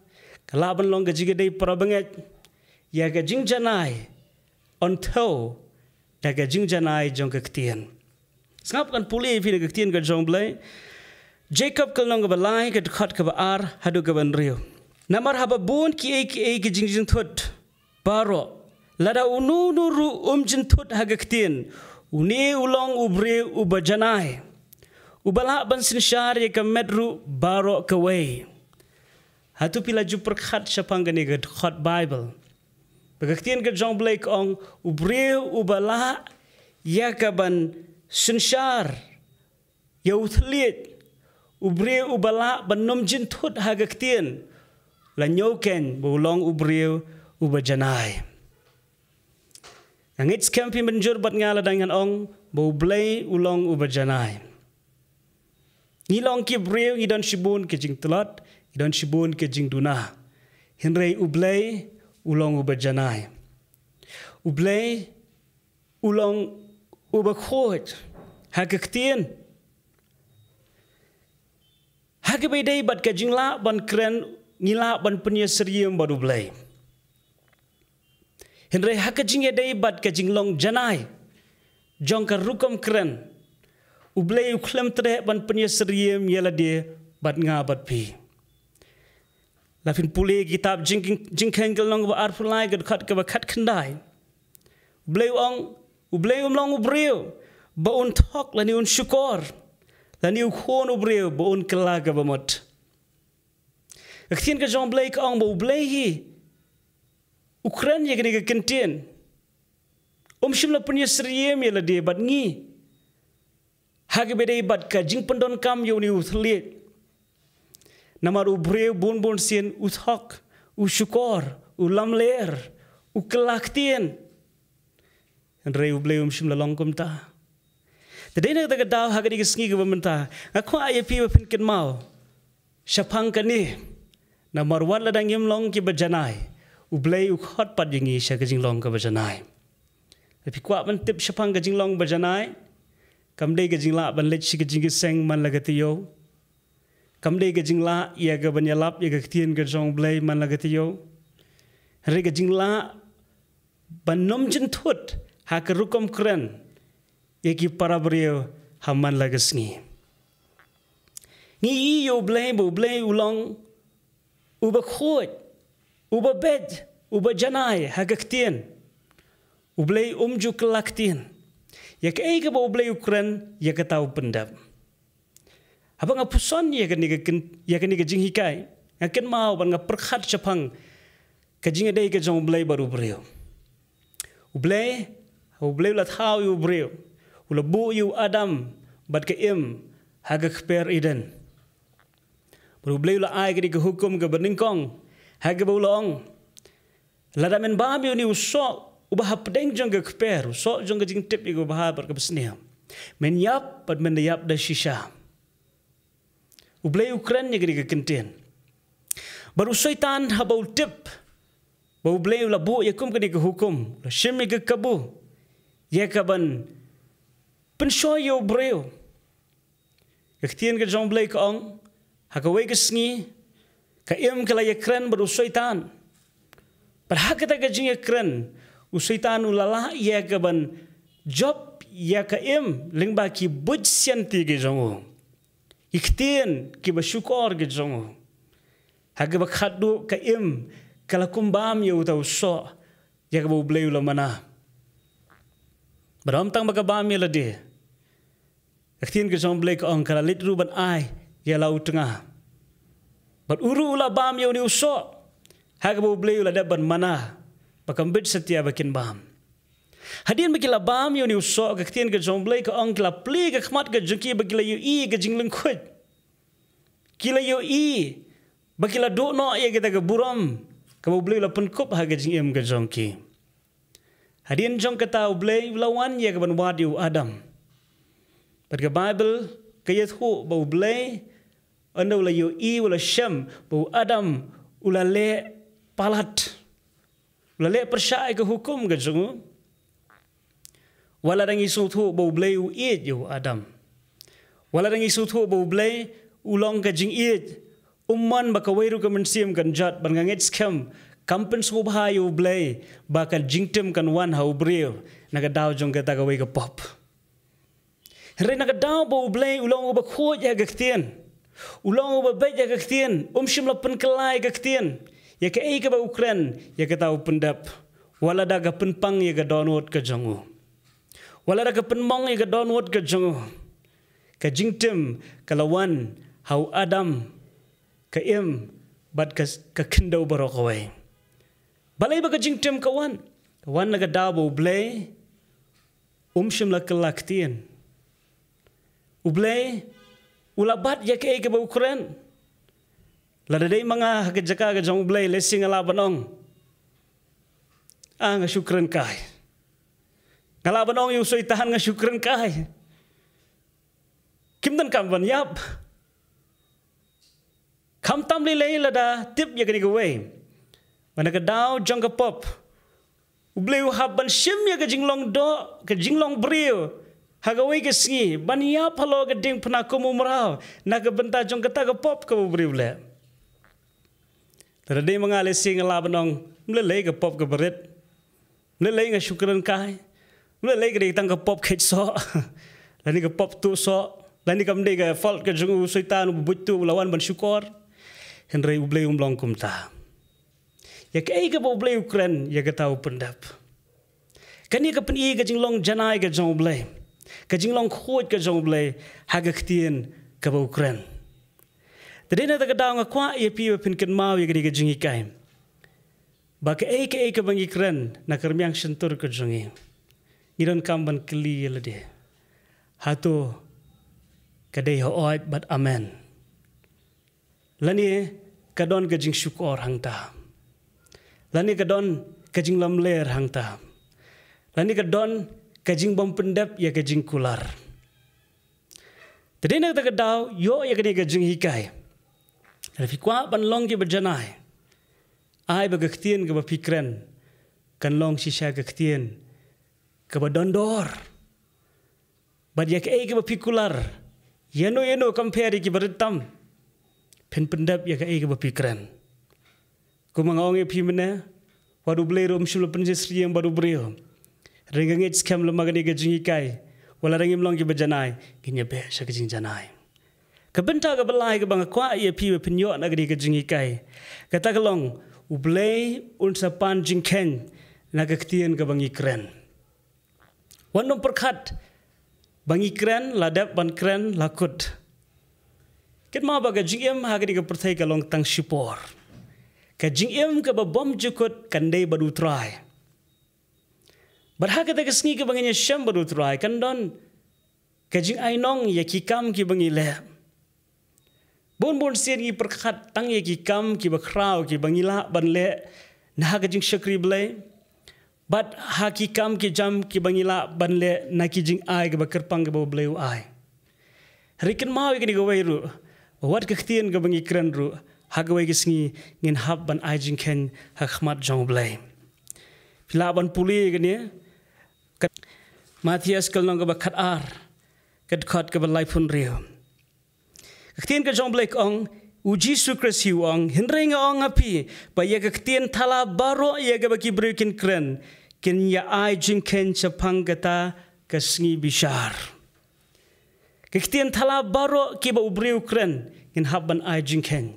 ka lah ban long ka jingïadei para bangeit. Ïa ka jingjanai yn thew da ka jingjanai jong ka ktien. Sngap, ngan pule ïa phi na ka ktien ka jong U Blei. Jakob ka lynnong kaba lai, ka dkhot kaba ar haduh kaba hynriew. Namar haba bun kiei kiei ki jingjynthut baroh, lada uno uno ruh um jynthut ha ka ktien, une u long u briew uba janai, uba lah ban synshar ïa ka met ruh baroh kawei. Hato phi la ju pyrkhat shaphang kane ka dkhot Baibl? Ba ka ktien ka jong U Blei ka ong, u briew uba lah ïa ka ban synshar ïa u thylliej u briew uba lah ban nym jynthut ha ka ktien, la ñiewkhein ba u long u briew uba janai. Nga ngeit skhem phi mynjur bad nga lada ngan ong ba u Blei u long uba janai. Ngi long ki briew, ngi don shibun ki jingtlot, ngi don shibun ki jingduna. Hynrei u Blei u long uba janai. U Blei u long uba khuid ha ka ktien. Ha kaba ïadei bad ka jinglah ban kren, ngi lah ban pynïasyriem bad u Blei. Hynrei ha ka jingïadei bad ka jinglong janai jong ka rukom kren, u Blei u khlem treh ban pynïasyriem ïa lade bad nga bad phi. La phin pule kitab Jing-, Jingkheiñ ka lynnong ba arphew lai ka dkhot kaba khatkhyndai. U Blei u ong, u Blei um long u briew ba un thok lane un shukor, lane u khun u briew ba un kylla kaba mut. Ka ktien ka jong u Blei ka ong ba u Blei hi u kren ïa kane ka kyntien. Um shym la pynïasyriem ïa lade bad ngi ha kaba ïadei bad ka jingpyndonkam ïa une u thylliej. Namar u briew bun bun sien u thok, u shukor, u lamler, u kylla ktien. Hynrei u Blei um shym la long kumta. Te dei na kata ka daw ha kane ka sngi kaba mynta nga kwah ïa phi ba phin kynmaw shaphang kane. Namar wat lada ngim long kiba janai, u Blei u khot pat ïa ngi sha ka jinglong kaba janai. Te phi kwah ban tip shaphang ka jinglong ba janai, kam dei ka jinglah ban leit sha ka jingïaseng man la ka taïew. Kam dei ka jinglah ïa ka ban ïalap ïa ka ktien ka jong u Blei man la ka taïew. Hynrei ka jinglah ban nym jynthut ha ka rukom kren ïa ki para briew ha man la ka sngi. Ngi ïohi ïa u Blei ba u Blei u long uba khuid, uba beit, uba janai ha ka ktien. U Blei um ju kylla ktien. Ïa kaei kaba u Blei u kren, ïa kata u pyndep. Haba nga pyrshang ïa kane ka kyn-, ïa kane ka jinghikai, nga kynmaw bad nga pyrkhat shaphang ka jingïadei ka jong u Blei bad u briew. U Blei, u Blei u la thaw ïa u briew, u la buh ïa u Adam bad ka Im ha ka kper Eden. Bad u Blei u la ai kane ka hukum kaba nyngkong ha kaba u la ong, lada men bam ïa une u soh uba hapdeng jong ka kper, u soh jong ka jingtip ïa kaba bha bad kaba sniew, men ïap bad men da ïap da shisha. U Blei u kren ïa kane ka kyntien. Bad u Soitan haba u tip ba u Blei u la buh ïa kum kane ka hukum, u la shim ïa ka kabu ïa ka ban pynshoi ïa u briew. Ka ktien ka jong u Blei ka ong, ha kawei ka sngi ka Im ka la ïakren bad u Soitan. Bad ha kata ka jingïakren, u Soitan u la lah ïa ka ban jop ïa ka Im lyngba ki buit sianti ki jong u, ki ktien kiba shukor ki jong u. Ha kaba khatduh ka Im ka la kum bam ïa uta u soh ïa kaba u Blei u la mana. Bad ym tang ba ka bam ïa lade, ka ktien ka jong u Blei ka ong ka la leit ruh ban ai ïa la u tnga. Bad u ruh u la bam ïa une u soh ha kaba u Blei u la dep ban mana ba kam bit satia ba kin bam. Hadien ba ki la bam ïa une u soh, ka ktien ka jong u Blei ka ong ki la plie ka khmat ka jong ki ba ki la ïohi ka jinglyngkhuid. Ki la ïohi ba ki la duh noh ïa kita ka burom kaba u Blei u la pynkup ha ka jingim ka jong ki. Hadien jong kata u Blei u la wan ïa ka ban wad ïa u Adam. Bad ka Baibl ka ïathuh ba u Blei ynda u la ïohi, u la shem ba u Adam u la leh palat, u la leh pyrshah ïa ka hukum ka jong u. Wat la dang ngi sngewthuh ba u Blei u ïeit ïa u Adam, wat la dang ngi sngewthuh ba u Blei u long ka jingïeit, um mon ba kawei ruh ka mynsiem kan jot, bad nga ngeit skhem kam pynsngewbha ïa u Blei ba ka jingtim kan wan ha u briew na ka daw jong kata kawei ka pop. Hynrei na ka daw ba u Blei u long uba khuid ïa ka ktien, u long uba beit ïa ka ktien, um shym la pynkylla ïa ka ktien. Ïa kaei kaba u kren, ïa kata u pyndep. Wat la da ka pynpang ïa ka dohnud ka jong u, wat la da ka pynmong ïa ka dohnud ka jong u, ka jingtim ka la wan ha u Adam, ka Im bad ka, ka khyndew baroh kawei. Balei ba ka jingtim ka wan? Ka wan na ka daw ba u Blei um shym la kylla ktien. U Blei U la bat ïa kaei kaba u kren. Lada dei ma nga ha ka jaka ka jong U Blei, lehse nga lah ban ong, ah, nga shu kren kai. Nga lah ban ong ïa u Soitan, nga shu kren kai. Kim donkam ban ïap. Khamtam lei lei lada tip ïa kane kawei, ba na ka daw jong ka pop, U Blei u hap ban shim ïa ka jinglong doh, ka jinglong briew, ha kawei ka sngi, ban ïap halor ka diengphna kum u mraw, na ka bynta jong kata ka pop kaba u briew u leh. Lada dei ma nga, lehse nga lah ban ong, ym lei lei ka pop kaba rit. Ym lei lei nga shu kren kai. Ym lei lei ka dei tang ka pop kheit soh. Lane ka pop tuh soh. Lane kam dei ka fault ka jong u Soitan uba buit tuh, u la wan ban shukor. Hynrei U Blei um long kumta. Ïa kaei kaba U Blei u kren, ïa kata u pyndep. Kane ka pyni ka jinglong janai ka jong U Blei, ka jinglong khuid ka jong U Blei ha ka ktien kaba u kren. Te dei na kata ka daw nga kwah ïa phi ba phin kynmaw ïa kane ka jinghikai, ba kaei kaei kaba ngi kren na ka rmiang shyntur ka jong ngi, ngi donkam ban kylli ïa lade, hato ka dei hooid bad amen? Lane ka don ka jingshukor hangta? Lane ka don ka jinglamler hangta? Lane ka don ka jingbym pyndep ïa ka jingkular? Te dei na kata ka daw, ïoh ïa kane ka jinghikai, lada phi kwah ban long kiba janai, ai ba ka ktien kaba phi kren kan long shisha ka ktien kaba don dor. Bad ïa kaei kaba phi kular, ïano ïano, kam pher ïa kiba rit tam, phin pyndep ïa kaei kaba phi kren. Kumba nga ong ïa phi mynne, wat U Blei ruh um shym la pynshisha ïa bad u briew. Hynrei nga ngeit skhem lem ha kane ka jinghikai, wat lada ngim long kiba janai, ngin ïa beh sha ka jingjanai. Ka bynta kaba lai kaba nga kwah ïa phi ba phin ïoh na kane ka jinghikai, kata ka long, U Blei un sa pan jingkheiñ na ka ktien kaba ngi kren. Wat nym pyrkhat ba ngi kren la dep ban kren la kut. Kynmaw ba ka jingim ha kane ka pyrthei ka long tang shipor. Ka jingim kaba bymjukut kan dei bad U Trai. Bad ha kata ka sngi kaba ngin ïashem bad U Trai, kan don ka jingainong ïa ki kam kiba ngi leh. Bun bun sien ngi pyrkhat tang ïa ki kam kiba khraw kiba ngi lah ban leh na ha ka jingshakri Blei, bad ha ki kam ki jam kiba ngi lah ban leh na ki jingai kiba kyrpang kiba U Blei u ai. Hynrei kynmaw ïa kane kawei ruh, ba wat ka ktien kaba ngi kren ruh, ha kawei ka sngi ngin hap ban ai jingkheiñ ha khmat jong U Blei. Phi lah ban pule ïa kane, ka Mathaios ka lynnong kaba khatar, ka dkhot kaba laiphew hynriew. Ka ktien ka jong U Blei ka ong, U Jisu Khrist hi u ong, hynrei nga ong ha phi, ba ïa ka ktien thala baroh ïa kaba ki briew kin kren, kin ïa ai jingkheiñ shaphang kata ka sngi bishar. Ka ktien thala baroh kiba u briew u kren, ngin hap ban ai jingkheiñ.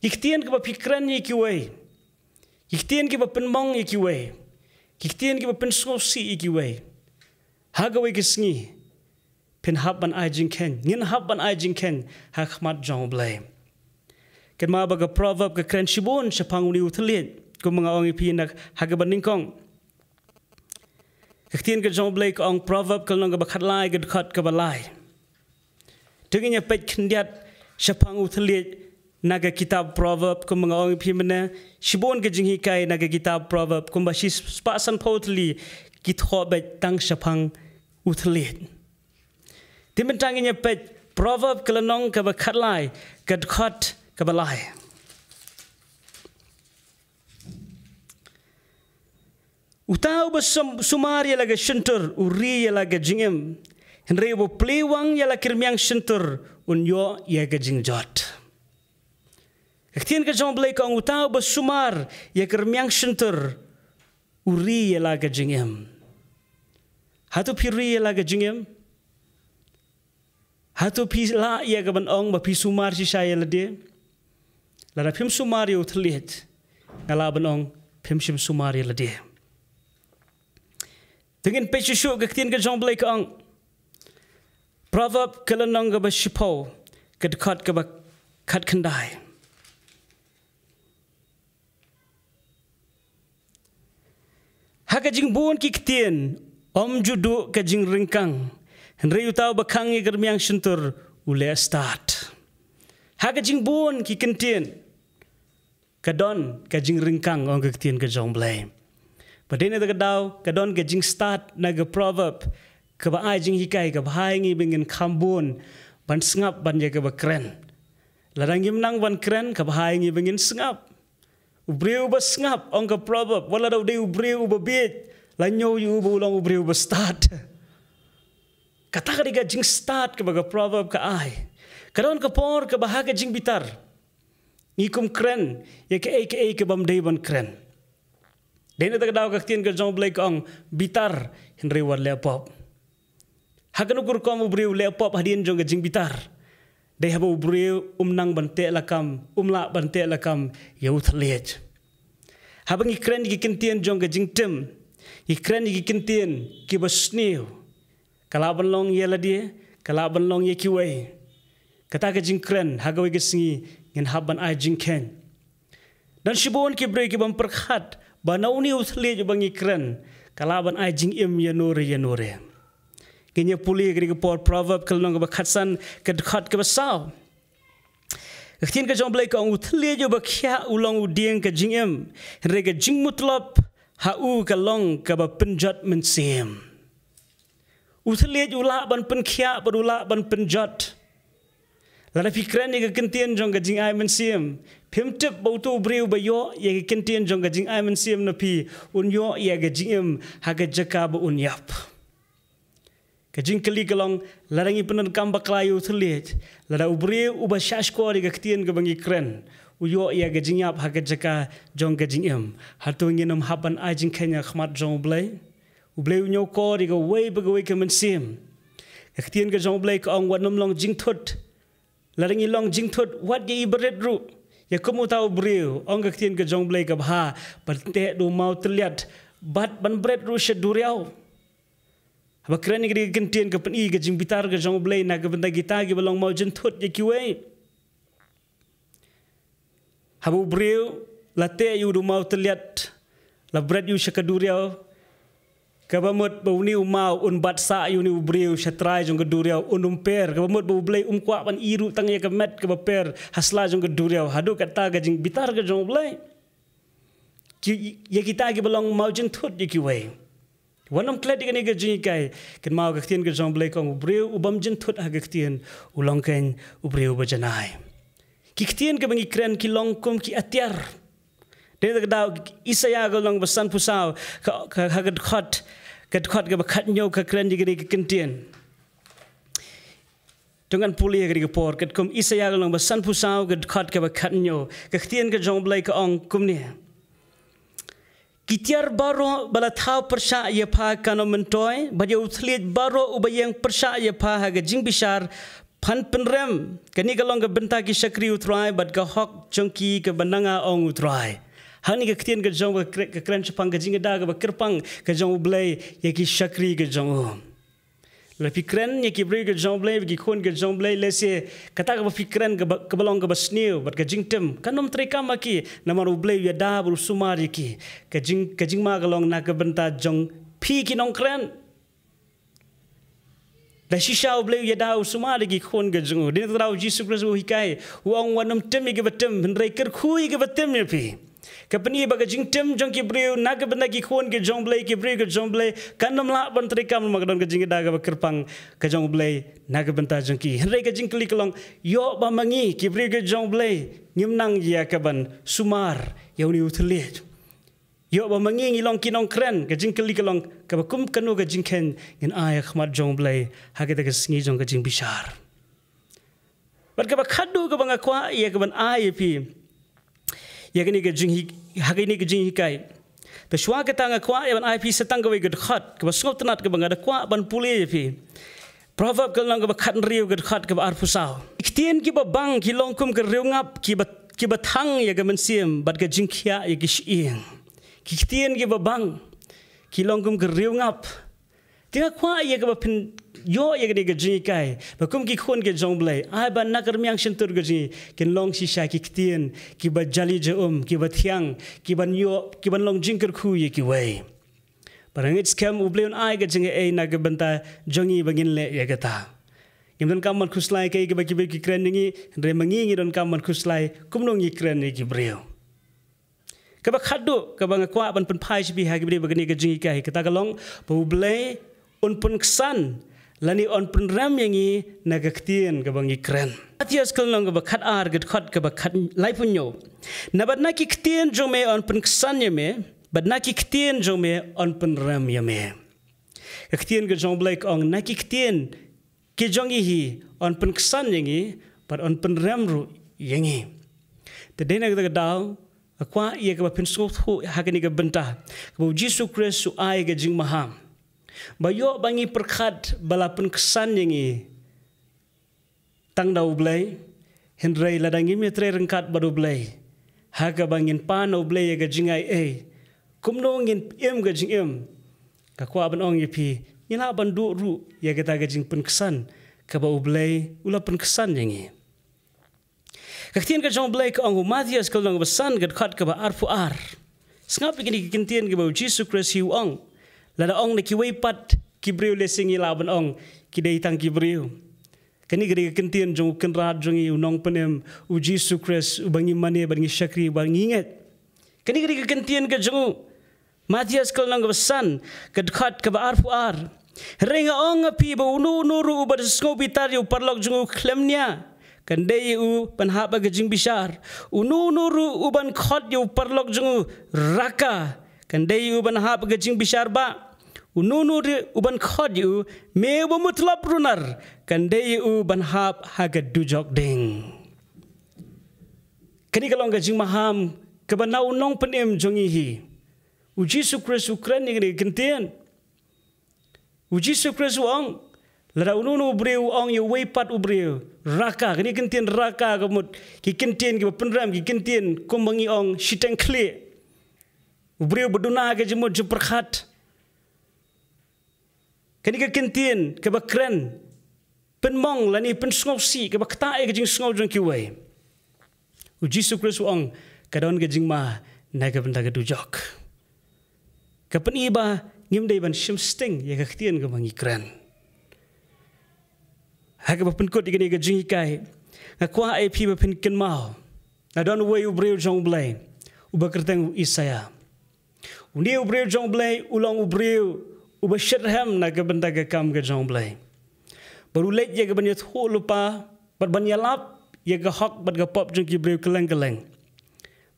Ki ktien kiba phi kren ïa kiwei, ki ktien kiba pynmong ïa kiwei, ki ktien kiba pynsngewsih ïa kiwei, ha kawei ka sngi phin hap ban ai jingkheiñ, ngin hap ban ai jingkheiñ ha khmat jong U Blei. Kynmaw ba ka Proverb ka kren shibun shaphang une u thylliej, kumba nga ong ïa phi na ha kaba nyngkong. Ka ktien ka jong U Blei ka ong, Proverb ka lynnong kaba khatlai, ka dkhot kaba lai. To ngin ïa peit khyndiat shaphang u thylliej na ka kitab Proverb, kumba nga ong ïa phi mynne, shibun ka jinghikai na ka kitab Proverb, kumba shispah sanphew tylli ki thoh beit tang shaphang u thylliej. Te mynta ngin ïa peit Proverb ka lynnong kaba khatlai, ka dkhot kaba lai. Uta uba sum-, sumar ïa la ka shyntur u ri ïa la ka jingim, hynrei uba plie wang ïa la ki rmiang shyntur un ïoh ïa ka jingjot. Ka ktien ka jong U Blei ka ong, uta uba sumar ïa ka rmiang shyntur u ri ïa la ka jingim. Hato phi ri ïa la ka jingim? Hato phi lah ïa ka ban ong ba phi sumar shisha ïa lade? Lada phim sumar ïa u thylliej, nga lah ban ong phim shym sumar ïa lade. To ngin peit shuh shuh ka ktien ka jong U Blei ka ong. Proverb ka lynnong kaba shiphew, ka dkhot kaba khatkhyndai. Ha ka jingbun ki ktien ym ju duh ka jingryngkang, hynrei uta uba khang ïa ka rmiang shyntur u leh stad. Ha ka jingbun ki kyntien ka don ka jingryngkang, ong ka ktien ka jong U Blei. Bad dei na kata ka daw ka don ka jingstad na ka proverb kaba ai jinghikai, kaba ai ngi ba ngin kham bun ban sngap ban ïa kaba kren. Lada ngim nang ban kren, kaba ai ngi ba ngin sngap. U briew uba sngap, ong ka proverb, wat lada u dei u briew uba bieit, la ñiew ïa u ba u long u briew uba stad. Kata ka dei ka jingstad kaba ka proverb ka ai. Ka don ka por kaba ha ka jingbitar ngi kum kren ïa kaei kaei kabym dei ban kren. Dei na kata ka daw ka ktien ka jong U Blei ka ong, bitar hynrei wat leh pop. Ha kano ka rukom u briew u leh pop hadien jong ka jingbitar? Dei haba u briew um nang ban teh lakam, um lah ban teh lakam ïa u thylliej. Haba ngi kren ïa ki kyntien jong ka jingtim, ngi kren ïa ki kyntien kiba sniew, ka lah ban long ïa lade, ka lah ban long ïa kiwei. Kata ka jingkren, ha kawei ka sngi ngin hap ban ai jingkheiñ. Don shibun ki briew kibym pyrkhat ba na une u thylliej uba ngi kren, ka lah ban ai jingim ïa no re ïa no re. Ngin ïa pule ha kane ka por Proverb ka lynnong kaba khatsan, ka dkhot kaba saw. Ka ktien ka jong U Blei ka ong, u thylliej uba khiah u long u dieng ka jingim, hynrei ka jingmutlop ha u ka long kaba pynjot mynsiem. U thylliej u lah ban pynkhiah bad u lah ban pynjot. Lada phi kren ïa ka kyntien jong ka jingai mynsiem, phim tip ba uto u briew ba ïoh ïa ka kyntien jong ka jingai mynsiem na phi, un ïoh ïa ka jingim ha ka jaka ba un ïap. Ka jingkylli ka long, lada ngi pyndonkam bakla ïa u thylliej, lada u briew uba shahshkor ïa ka ktien kaba ngi kren u ïoh ïa ka jingïap ha ka jaka jong ka jingim, hato ngin ym hap ban ai jingkheiñ ha khmat jong U Blei? U Blei u ñiewkor ïa kawei pa kawei ka mynsiem. Ka ktien ka jong U Blei ka ong, wat nym long jingthut. Lada ngi long jingthut, wat ïa i bret ruh. Ïa kum uta u briew, ong ka ktien ka jong U Blei, ka bha ban teh da u maw tylliat bad ban bret ruh sha duriaw. Haba kren ïa ka kyntien ka pyni ka jingbitar ka jong U Blei na ka bynta kita kiba long maw jingthut ïa kiwei. Haba u briew la teh ïa u da u maw tylliat, la bret ïa u sha ka duriaw, kaba mut ba une u maw un bat sah ïa une u briew sha trai jong ka duriaw, un ym per, kaba mut ba U Blei um kwah ban i ruh tang ïa ka met kaba per ha sla jong ka duriaw. Haduh katta ka jingbitar ka jong U Blei. Ki, ïa kita kiba long maw jingthut ïa kiwei. Wat nym klet ïa kane ka jinghikai. Kynmaw ka ktien ka jong U Blei ka ong, u briew u bym jingthut ha ka ktien u long kein u briew ba janai. Ki ktien kiba ngi kren ki long kum ki atiar. Dei na kata ka daw Isaïah ka lynnong ba sanphew saw, ka, ka, ha ka dkhot, ka dkhot kaba khathynñiew ka kren ïa kane ka kyntien. To ngan pule ha kane ka por, katkum Isaïah ka lynnong ba sanphew saw, ka dkhot kaba khathynñiew. Ka ktien ka jong U Blei ka ong kumne. Ki tiar baroh ba la thaw pyrshah ïa pha kan ym myntoi, bad ïa u thylliej baroh uba ïeng pyrshah ïa pha ha ka jingbishar, phan pynrem. Kane ka long ka bynta ki shakri U Trai bad ka hok jong ki kaba na nga, ong U Trai. Hangne ka ktien ka jong ka kre-, ka kren shaphang ka jingada kaba kyrpang ka jong U Blei ïa ki shakri ka jong u. Lada phi kren ïa ki briew ka jong U Blei, ki khun ka jong U Blei, lehse kata kaba phi kren kaba, kaba long kaba sniew bad ka jingtim kan ym treikam ha ki, namar U Blei u ïada bad u sumar ïa ki. Ka jing, ka jingma ka long na ka bynta jong phi ki nongkren. Da shisha U Blei u ïada, u sumar ïa ki khun ka jong u. Dei na kata ka daw U Jisu Khrist u hikai, u ong, wat nym tim ïa kiba tim, hynrei kyrkhu ïa kiba tim ïa phi. Ka pyni ba ka jingtim jong ki briew na ka bynta ki khun ka jong U Blei, ki briew ka jong U Blei, kan ym lah ban treikam, namar ka don ka jingada kaba kyrpang ka jong U Blei na ka bynta jong ki. Hynrei ka jingkylli ka long, ïoh ba ma ngi ki briew ka jong U Blei ngim nang ïa kaban sumar ïa une u thylliej. Ïoh ba ma ngi ngi long ki nongkren, ka jingkylli ka long, kaba kum kano ka jingkheiñ ngin ai ha khmat jong U Blei ha kata ka sngi jong ka jingbishar. Bad kaba khatduh kaba nga kwah ïa kaban ai ïa phi ïa kane ka jinghi-, ha kane ka jinghikai. Te shuwa kata nga kwah ïa ban ai phi sa tang kawei ka dkhot kaba sngewtynnat kaba nga da kwah ban pule ïa phi. Proverb ka lynnong kaba khathynriew, ka dkhot kaba arphew saw. Ki ktien kiba bang ki long kum ka riewngap kiba, kiba thang ïa ka mynsiem bad ka jingkhiah ïa ki shyieng. Ki ktien kiba bang ki long kum ka riewngap. Te nga kwah ïa kaba phin ïoh ïa kane ka jinghikai ba kum ki khun ka jong U Blei, ai ba na ka rmiang shyntur ka jong ngi kin long shisha ki ktien kiba jali jaum, kiba thiang, kiban ïoh, kiban long jingkyrkhu ïa kiwei. Ba nga ngeit skhem U Blei un ai ka jingaiei na ka bynta jong ngi ba ngin leh ïa kata. Ngim donkam ban khuslai ïa kiba ki briew ki kren ïa ngi, hynrei ma ngi ngi donkam ban khuslai kumno ngi kren ïa ki briew. Kaba khatduh, kaba nga kwah ban pynphai sha phi ha kaba ïadei bad kane ka jinghikai, kata ka long ba U Blei un pynksan lane un pynrem ïa ngi na ka ktien kaba ngi kren. Mathaios ka lynnong kaba khatar, ka dkhot kaba khat, laiphew hynñiew. Naba na ki ktien jong me yn pynksan ïa me, bad na ki ktien jong me yn pynrem ïa me. Ka ktien ka jong U Blei ka ong, na ki ktien ki jong ngi hi yn pynksan ïa ngi, bad yn pynrem ruh ïa ngi. Te dei na kata ka daw, nga kwah ïa kaba phin sngewthuh ha kane ka bynta kaba U Jisu Khrist u ai ka jingmaham, ba ïoh ba ngi pyrkhat ba la pynksan ïa ngi tang da U Blei, hynrei lada ngim ïatrei ryngkat bad U Blei, ha kaba ngin pan na U Blei ïa ka jingaiei, kumno ngin im ka jingim? Nga kwah ban ong ïa phi, ngi lah ban duh ruh ïa kata ka jingpynksan kaba U Blei u la pynksan ïa ngi. Ka ktien ka jong U Blei ka ong, ha u Mathaios ka lynnong ba san, ka dkhot kaba arphew ar. Sngap ïa kine ki kyntien kiba U Jisu Khrist hi u ong. Lada ong na kiwei pat ki briew, lehse ngi lah ban ong ki dei tang ki briew. Kane ka dei ka kyntien jong u Kynrad jong ngi, u Nongpynim, U Jisu Khrist, uba ngi mane bad ngi shakri bad ngi ngeit. Kane ka dei ka kyntien ka jong u. Mathaios ka lynnong kaba san, ka dkhot kaba arphew ar. Hynrei nga ong ha phi ba uno uno ruh uba da sngew bitar ïa u paralok jong u khlem nia, kan dei ïa u ban hap ha ka jingbishar. Uno uno ruh uban khot ïa u paralok jong u raka, kan dei ïa u ban hap ha ka jingbishar bah. Uno uno ruh uban khot ïa u, me uba mutlop runar, kan dei ïa u ban hap ha ka dujok ding. Kane ka long ka jingmaham kaba na u Nongpynim jong ngi hi. U Jisu Khrist u kren ïa kane ka kyntien. U Jisu Khrist u ong, lada uno uno u briew u ong ïa uwei pat u briew, raka, kane ka kyntien raka ka mut ki kyntien kiba pynrem, ki kyntien kumba ngi ong shiteng khlieh. U briew ba duna ka jingmut jingpyrkhat. Kane ka kyntien kaba kren pynmong lane pynsngewsih, kaba ktah ïa ka jingsngew jong kiwei. U Jisu Khrist u ong, ka don ka jingma na ka bynta ka dujok. Ka pyni ba ngim dei ban shim sting ïa ka ktien kaba ngi kren. Ha kaba pynkut ïa kane ka jinghikai, nga kwah ïa phi ba phin kynmaw, la don uwei u briew jong U Blei uba kyrteng u Isaïah. Une u briew jong U Blei u long u briew uba shitrhem na ka bynta ka kam ka jong U Blei. Bad u leit ïa ka ban ïathuh lypa bad ban ïalap ïa ka hok bad ka pop jong ki briew kylleng kylleng.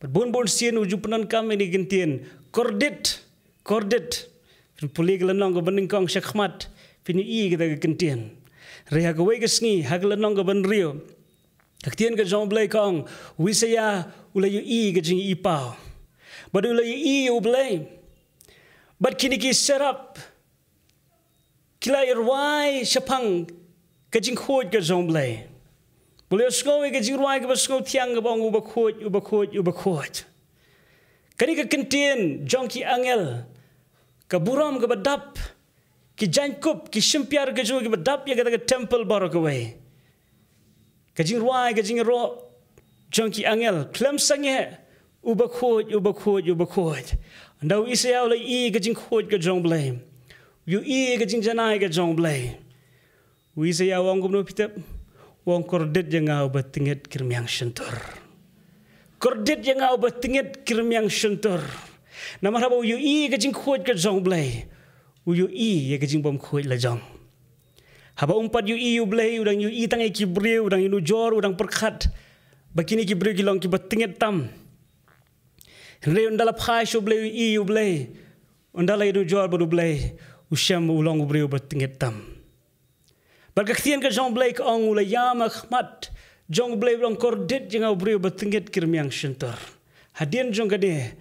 Bad bun bun sien u ju pyndonkam ïa kane ka kyntien, kordit, kordit. Phin pule ka lynnong kaba nyngkong sha khmat, phin ïohi ïa kata ka kyntien. Hynrei ha kawei ka sngi, ha ka lynnong kaba hynriew, ka ktien ka jong U Blei ka ong, u Isaïah u la ïohi ka jingïohipaw. Bad u la ïohi ïa U Blei. Bad kine ki seraph ki la ïarwai shaphang ka jingkhuid ka jong U Blei. Bad u la ïohsngew ïa ka jingrwai kaba sngewthiang kaba ong, uba khuid, uba khuid, uba khuid. Kane ka kyntien jong ki angel, ka burom kaba dap, ki jaiñkup, ki shympiar ka jong u kiba dap ïa kata ka temple baroh kawei. Ka jingrwai, ka jingïaroh jong ki angel, khlem sangeh, uba khuid, uba khuid, uba khuid. Ynda u Isaïah u la ïohi ka jingkhuid ka jong U Blei, u ïohi ka jingjanai ka jong U Blei, u Isaïah u ong kumno phi tip? U ong, kordit ïa nga uba tyngit ki rmiang shyntur. Kordit ïa nga uba tyngit ki rmiang shyntur. Namar haba u ïohi ka jingkhuid ka jong U Blei, u ïohi ïa ka jingbymkhuid la jong. Haba um pat ïohi ïa U Blei, u dang ïohi tang ïa ki briew, u dang ïanujor, u dang pyrkhat ba kine ki briew ki long kiba tyngit tam. Hynrei ynda la phai sha U Blei, u ïohi ïa U Blei, ynda la ïanujor bad U Blei, u shem u long u briew uba tyngit tam. Bad ka ktien ka jong U Blei ka ong, u la ïam ha khmat jong U Blei, u ong, kordit ïa nga u briew uba tyngit ki rmiang shyntur. Hadien jong kane,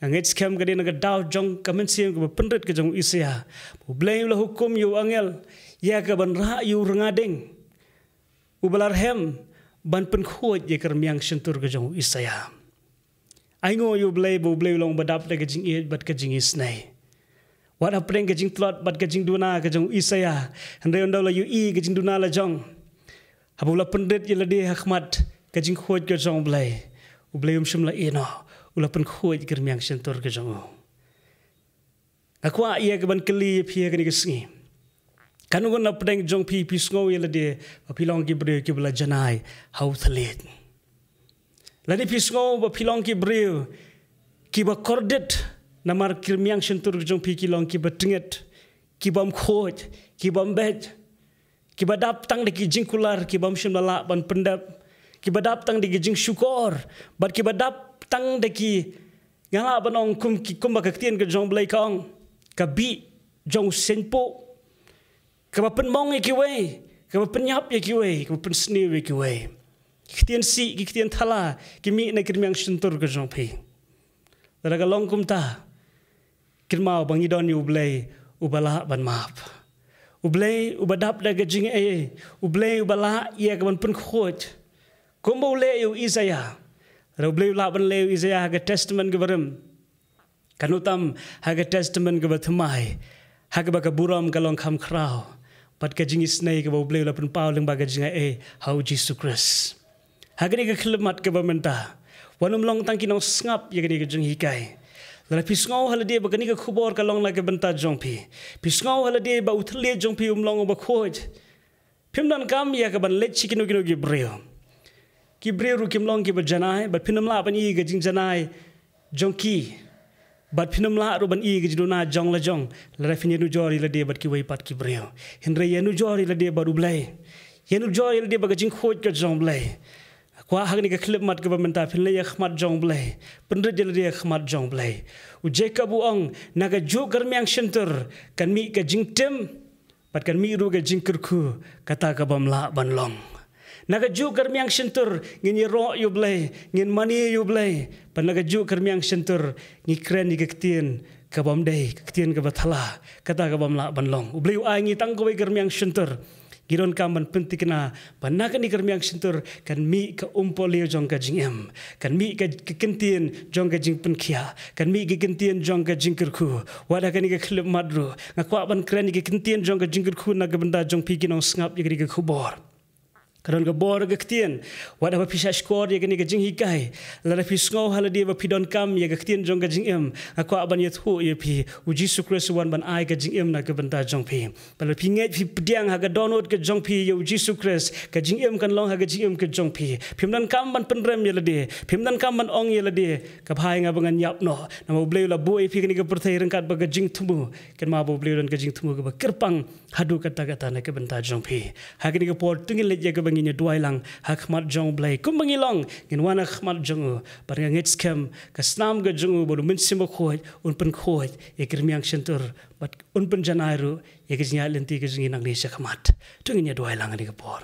nga ngeit skhem ka dei na ka daw jong ka mynsiem kaba pynrit ka jong u Isaïah. U Blei u la hukum ïa u angel ïa ka ban rah ïa u rnga ding uba la rhem ban pynkhuid ïa ka rmiang shyntur ka jong u Isaïah. Ainguh ïa U Blei ba U Blei u long uba dap da ka jingïeit bad ka jingisnei. Wat hapdeng ka jingtlot bad ka jingduna ka jong u Isaïah, hynrei ynda u la ïohi ka jingduna la jong, haba u la pynrit ïa lade ha khmat ka jingkhuid ka jong U Blei, U Blei um shym la ïehnoh, u la pynkhuid ïa ka rmiang shyntur ka jong u. Nga kwah ïa ka ban kylli ïa phi ha kane ka sngi. Katno ngut na pdeng jong phi, phi sngew ïa lade ba phi long ki briew kiba la janai ha u thylliej? Lane phi sngew ba phi long ki briew kiba kordit, namar ki rmiang shyntur jong phi ki long kiba tngit, kibym khuid, kibym beit, kiba dap tang da ki jingkular kibym shym la lah ban pyndep, kiba dap tang da ki jingshukor, bad kiba dap tang da ki, nga lah ban ong kum ki, kumba ka ktien ka jong Blei ka ong, ka bih jong u seiñ puh, kaba pynmong ïa kiwei, kaba pynïap ïa kiwei, kaba pynsniew ïa kiwei. Ki ktien sih, ki ktien thala ki mih na ki rmiang shyntur ka jong phi. Lada ka long kumta, kynmaw ba ngi don ïa u Blei uba lah ban map, u Blei uba dap da ka jingaiei, u Blei uba lah ïa ka ban pynkhuid. Kumba u leh ïa u Isaiah. Lada u Blei u lah ban leh ïa u Isaiah ha ka Testament kaba rim, katno tam ha ka Testament kaba thymmai, ha kaba ka burom ka long kham khraw, bad ka jingisynei kaba u Blei u la pynpaw lyngba ka jingaiei ha u Jisu Khrist. Ha kane ka khyllipmat kaba mynta, wat nym long tang ki nongsngap ïa kane ka jinghikai. Lada phi sngew ha lade ba kane ka khubor ka long na ka bynta jong phi, phi sngew ha lade ba u thylliej jong phi um long uba khuid, phim donkam ïa ka ban leit sha kino kino ki briew. Ki briew ruh kim long kiba janai, bad phin ym lah ban ïoh ïa ka jingjanai jong ki, bad phin ym lah ruh ban ïoh ïa ka jingduna jong la jong lada phin ïanujor ïa lade bad kiwei pat ki briew. Hynrei ïanujor ïa lade bad u Blei, ïanujor ïa lade bad ka jingkhuid ka jong u Blei. Kwah ha kane ka khyllipmat kaba mynta phin leit ïa ka khmat jong u Blei, pynrit ïa lade ïa ka khmat jong u Blei. U Jakob u ong, na kajuh ka rmiang shyntur kan mih ka jingtim, bad kan mih ruh ka jingkyrkhu kata kabym lah ban long. Na kajuh ka rmiang shyntur ngin ïaroh ïa u Blei, ngin mane ïa u Blei, bad na kajuh ka rmiang shyntur ngi kren ïa ka ktien kabym dei, ka ktien kaba thala, kata kabym lah ban long. U Blei u ai ngi tang kawei ka rmiang shyntur. Ngi donkam ban pynthikna ba na kane ka rmiang shyntur kan mih ka umpohliew jong ka jingim, kan mih ka, ka kyntien jong ka jingpynkhiah, kan mih ka kyntien jong ka jingkyrkhu. Wat ha kane ka khyllipmat ruh nga kwah ban kren ïa ka kyntien jong ka jingkyrkhu na ka bynta jong phi ki nongsngap ïa kane ka khubor. Ka don ka bor ka ktien, wat haba phi shahshkor ïa kane ka jinghikai, lada phi sngew ha lade ba phi donkam ïa ka ktien jong ka jingim, nga kwah ban ïathuh ïa phi, u Jisu Khrist u wan ban ai ka jingim na ka bynta jong phi. Bad lada phi ngeit, phi pdiang ha ka dohnud ka jong phi ïa u Jisu Khrist, ka jingim kan long ha ka jingim ka jong phi. Phim donkam ban pynrem ïa lade, phim donkam ban ong ïa lade, ka bha ïa nga ba ngan ïap noh, namar u Blei u la buh ïa phi kane ka pyrthei ryngkat bad ka jingthmu. Kynmaw ba u Blei u don ka jingthmu kaba kyrpang haduh katta katta na ka bynta jong phi. Ha kane ka por to ngin leit ïa kaba ngin ïaduwai lang ha khmat jong u Blei. Kumba ngi long, ngin wan ha khmat jong u, bad nga ngeit skhem ka snam ka jong u bad u Mynsiem Bakhuid un pynkhuid ïa ki rmiang shyntur, bad un pynjanai ruh ïa ka jingïaid lynti ka jong ngi nangne sha khmat. To ngin ïaduwai lang ha kane ka por.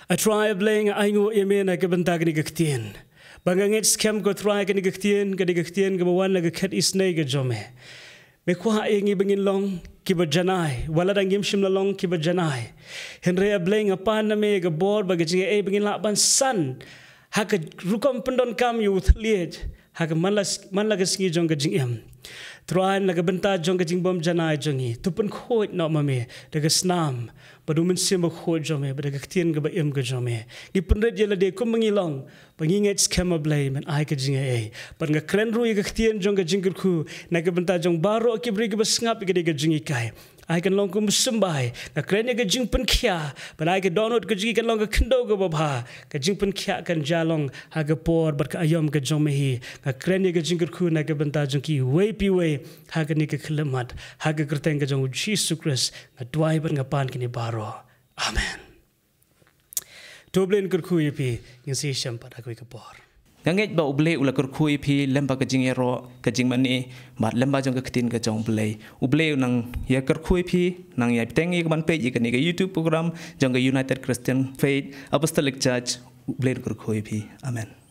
A Trai a Blei, nga ainguh ïa me na ka bynta kane ka ktien. Ba nga ngeit skhem ko Trai kane ka ktien, kane ka ktien kaba wan na ka khet isynei ka jong me. Me kwah ïa ngi ba ngin long kiba janai, wat lada ngim shym la long kiba janai. Hynrei a Blei, nga pan na me ka bor bad ka jingaiei ba ngin lah ban san ha ka rukom pyndonkam ïa u thylliej ha ka man la, man la ka sngi jong ka jingim. Trai, na ka bynta jong ka jingbym janai jong ngi, to pynkhuid noh ma me da ka snam bad u Mynsiem Bakhuid jong me, bad da ka ktien kaba im ka jong me. Ngi pynrit ïa lade kumba ngi long, ba ngi ngeit skhem a Blei men ai ka jingaiei. Bad nga kren ruh ïa ka ktien jong ka jingkyrkhu na ka bynta jong baroh ki briew kiba sngap ïa kane ka jinghikai. Ai kan long kum u symbai. Nga kren ïa ka jingpynkhiah, bad ai ka dohnud ka jong ngi kan long ka khyndew kaba bha, ka jingpynkhiah kan jia long ha ka por bad ka aïom ka jong me hi. Nga kren ïa ka jingkyrkhu na ka bynta jong kiwei pa iwei ha kane ka khyllipmat, ha ka kyrteng ka jong u Jisu Khrist nga duwai bad nga pan kine baroh. Amen. To U Blei un kyrkhu ïa phi, ngin sa ïashem pat ha kawei ka por. Nga ngeit ba U Blei u la kyrkhu ïa phi lem bad ka jingïaroh, ka jingmane, bad lem bad jong ka ktien ka jong U Blei. U Blei u nang ïa kyrkhu ïa phi, nang ïa bteng ïa ka ban peit ïa kane ka YouTube program jong ka United Christian Faith Apostolic Church. U Blei un kyrkhu ïa phi. Amen.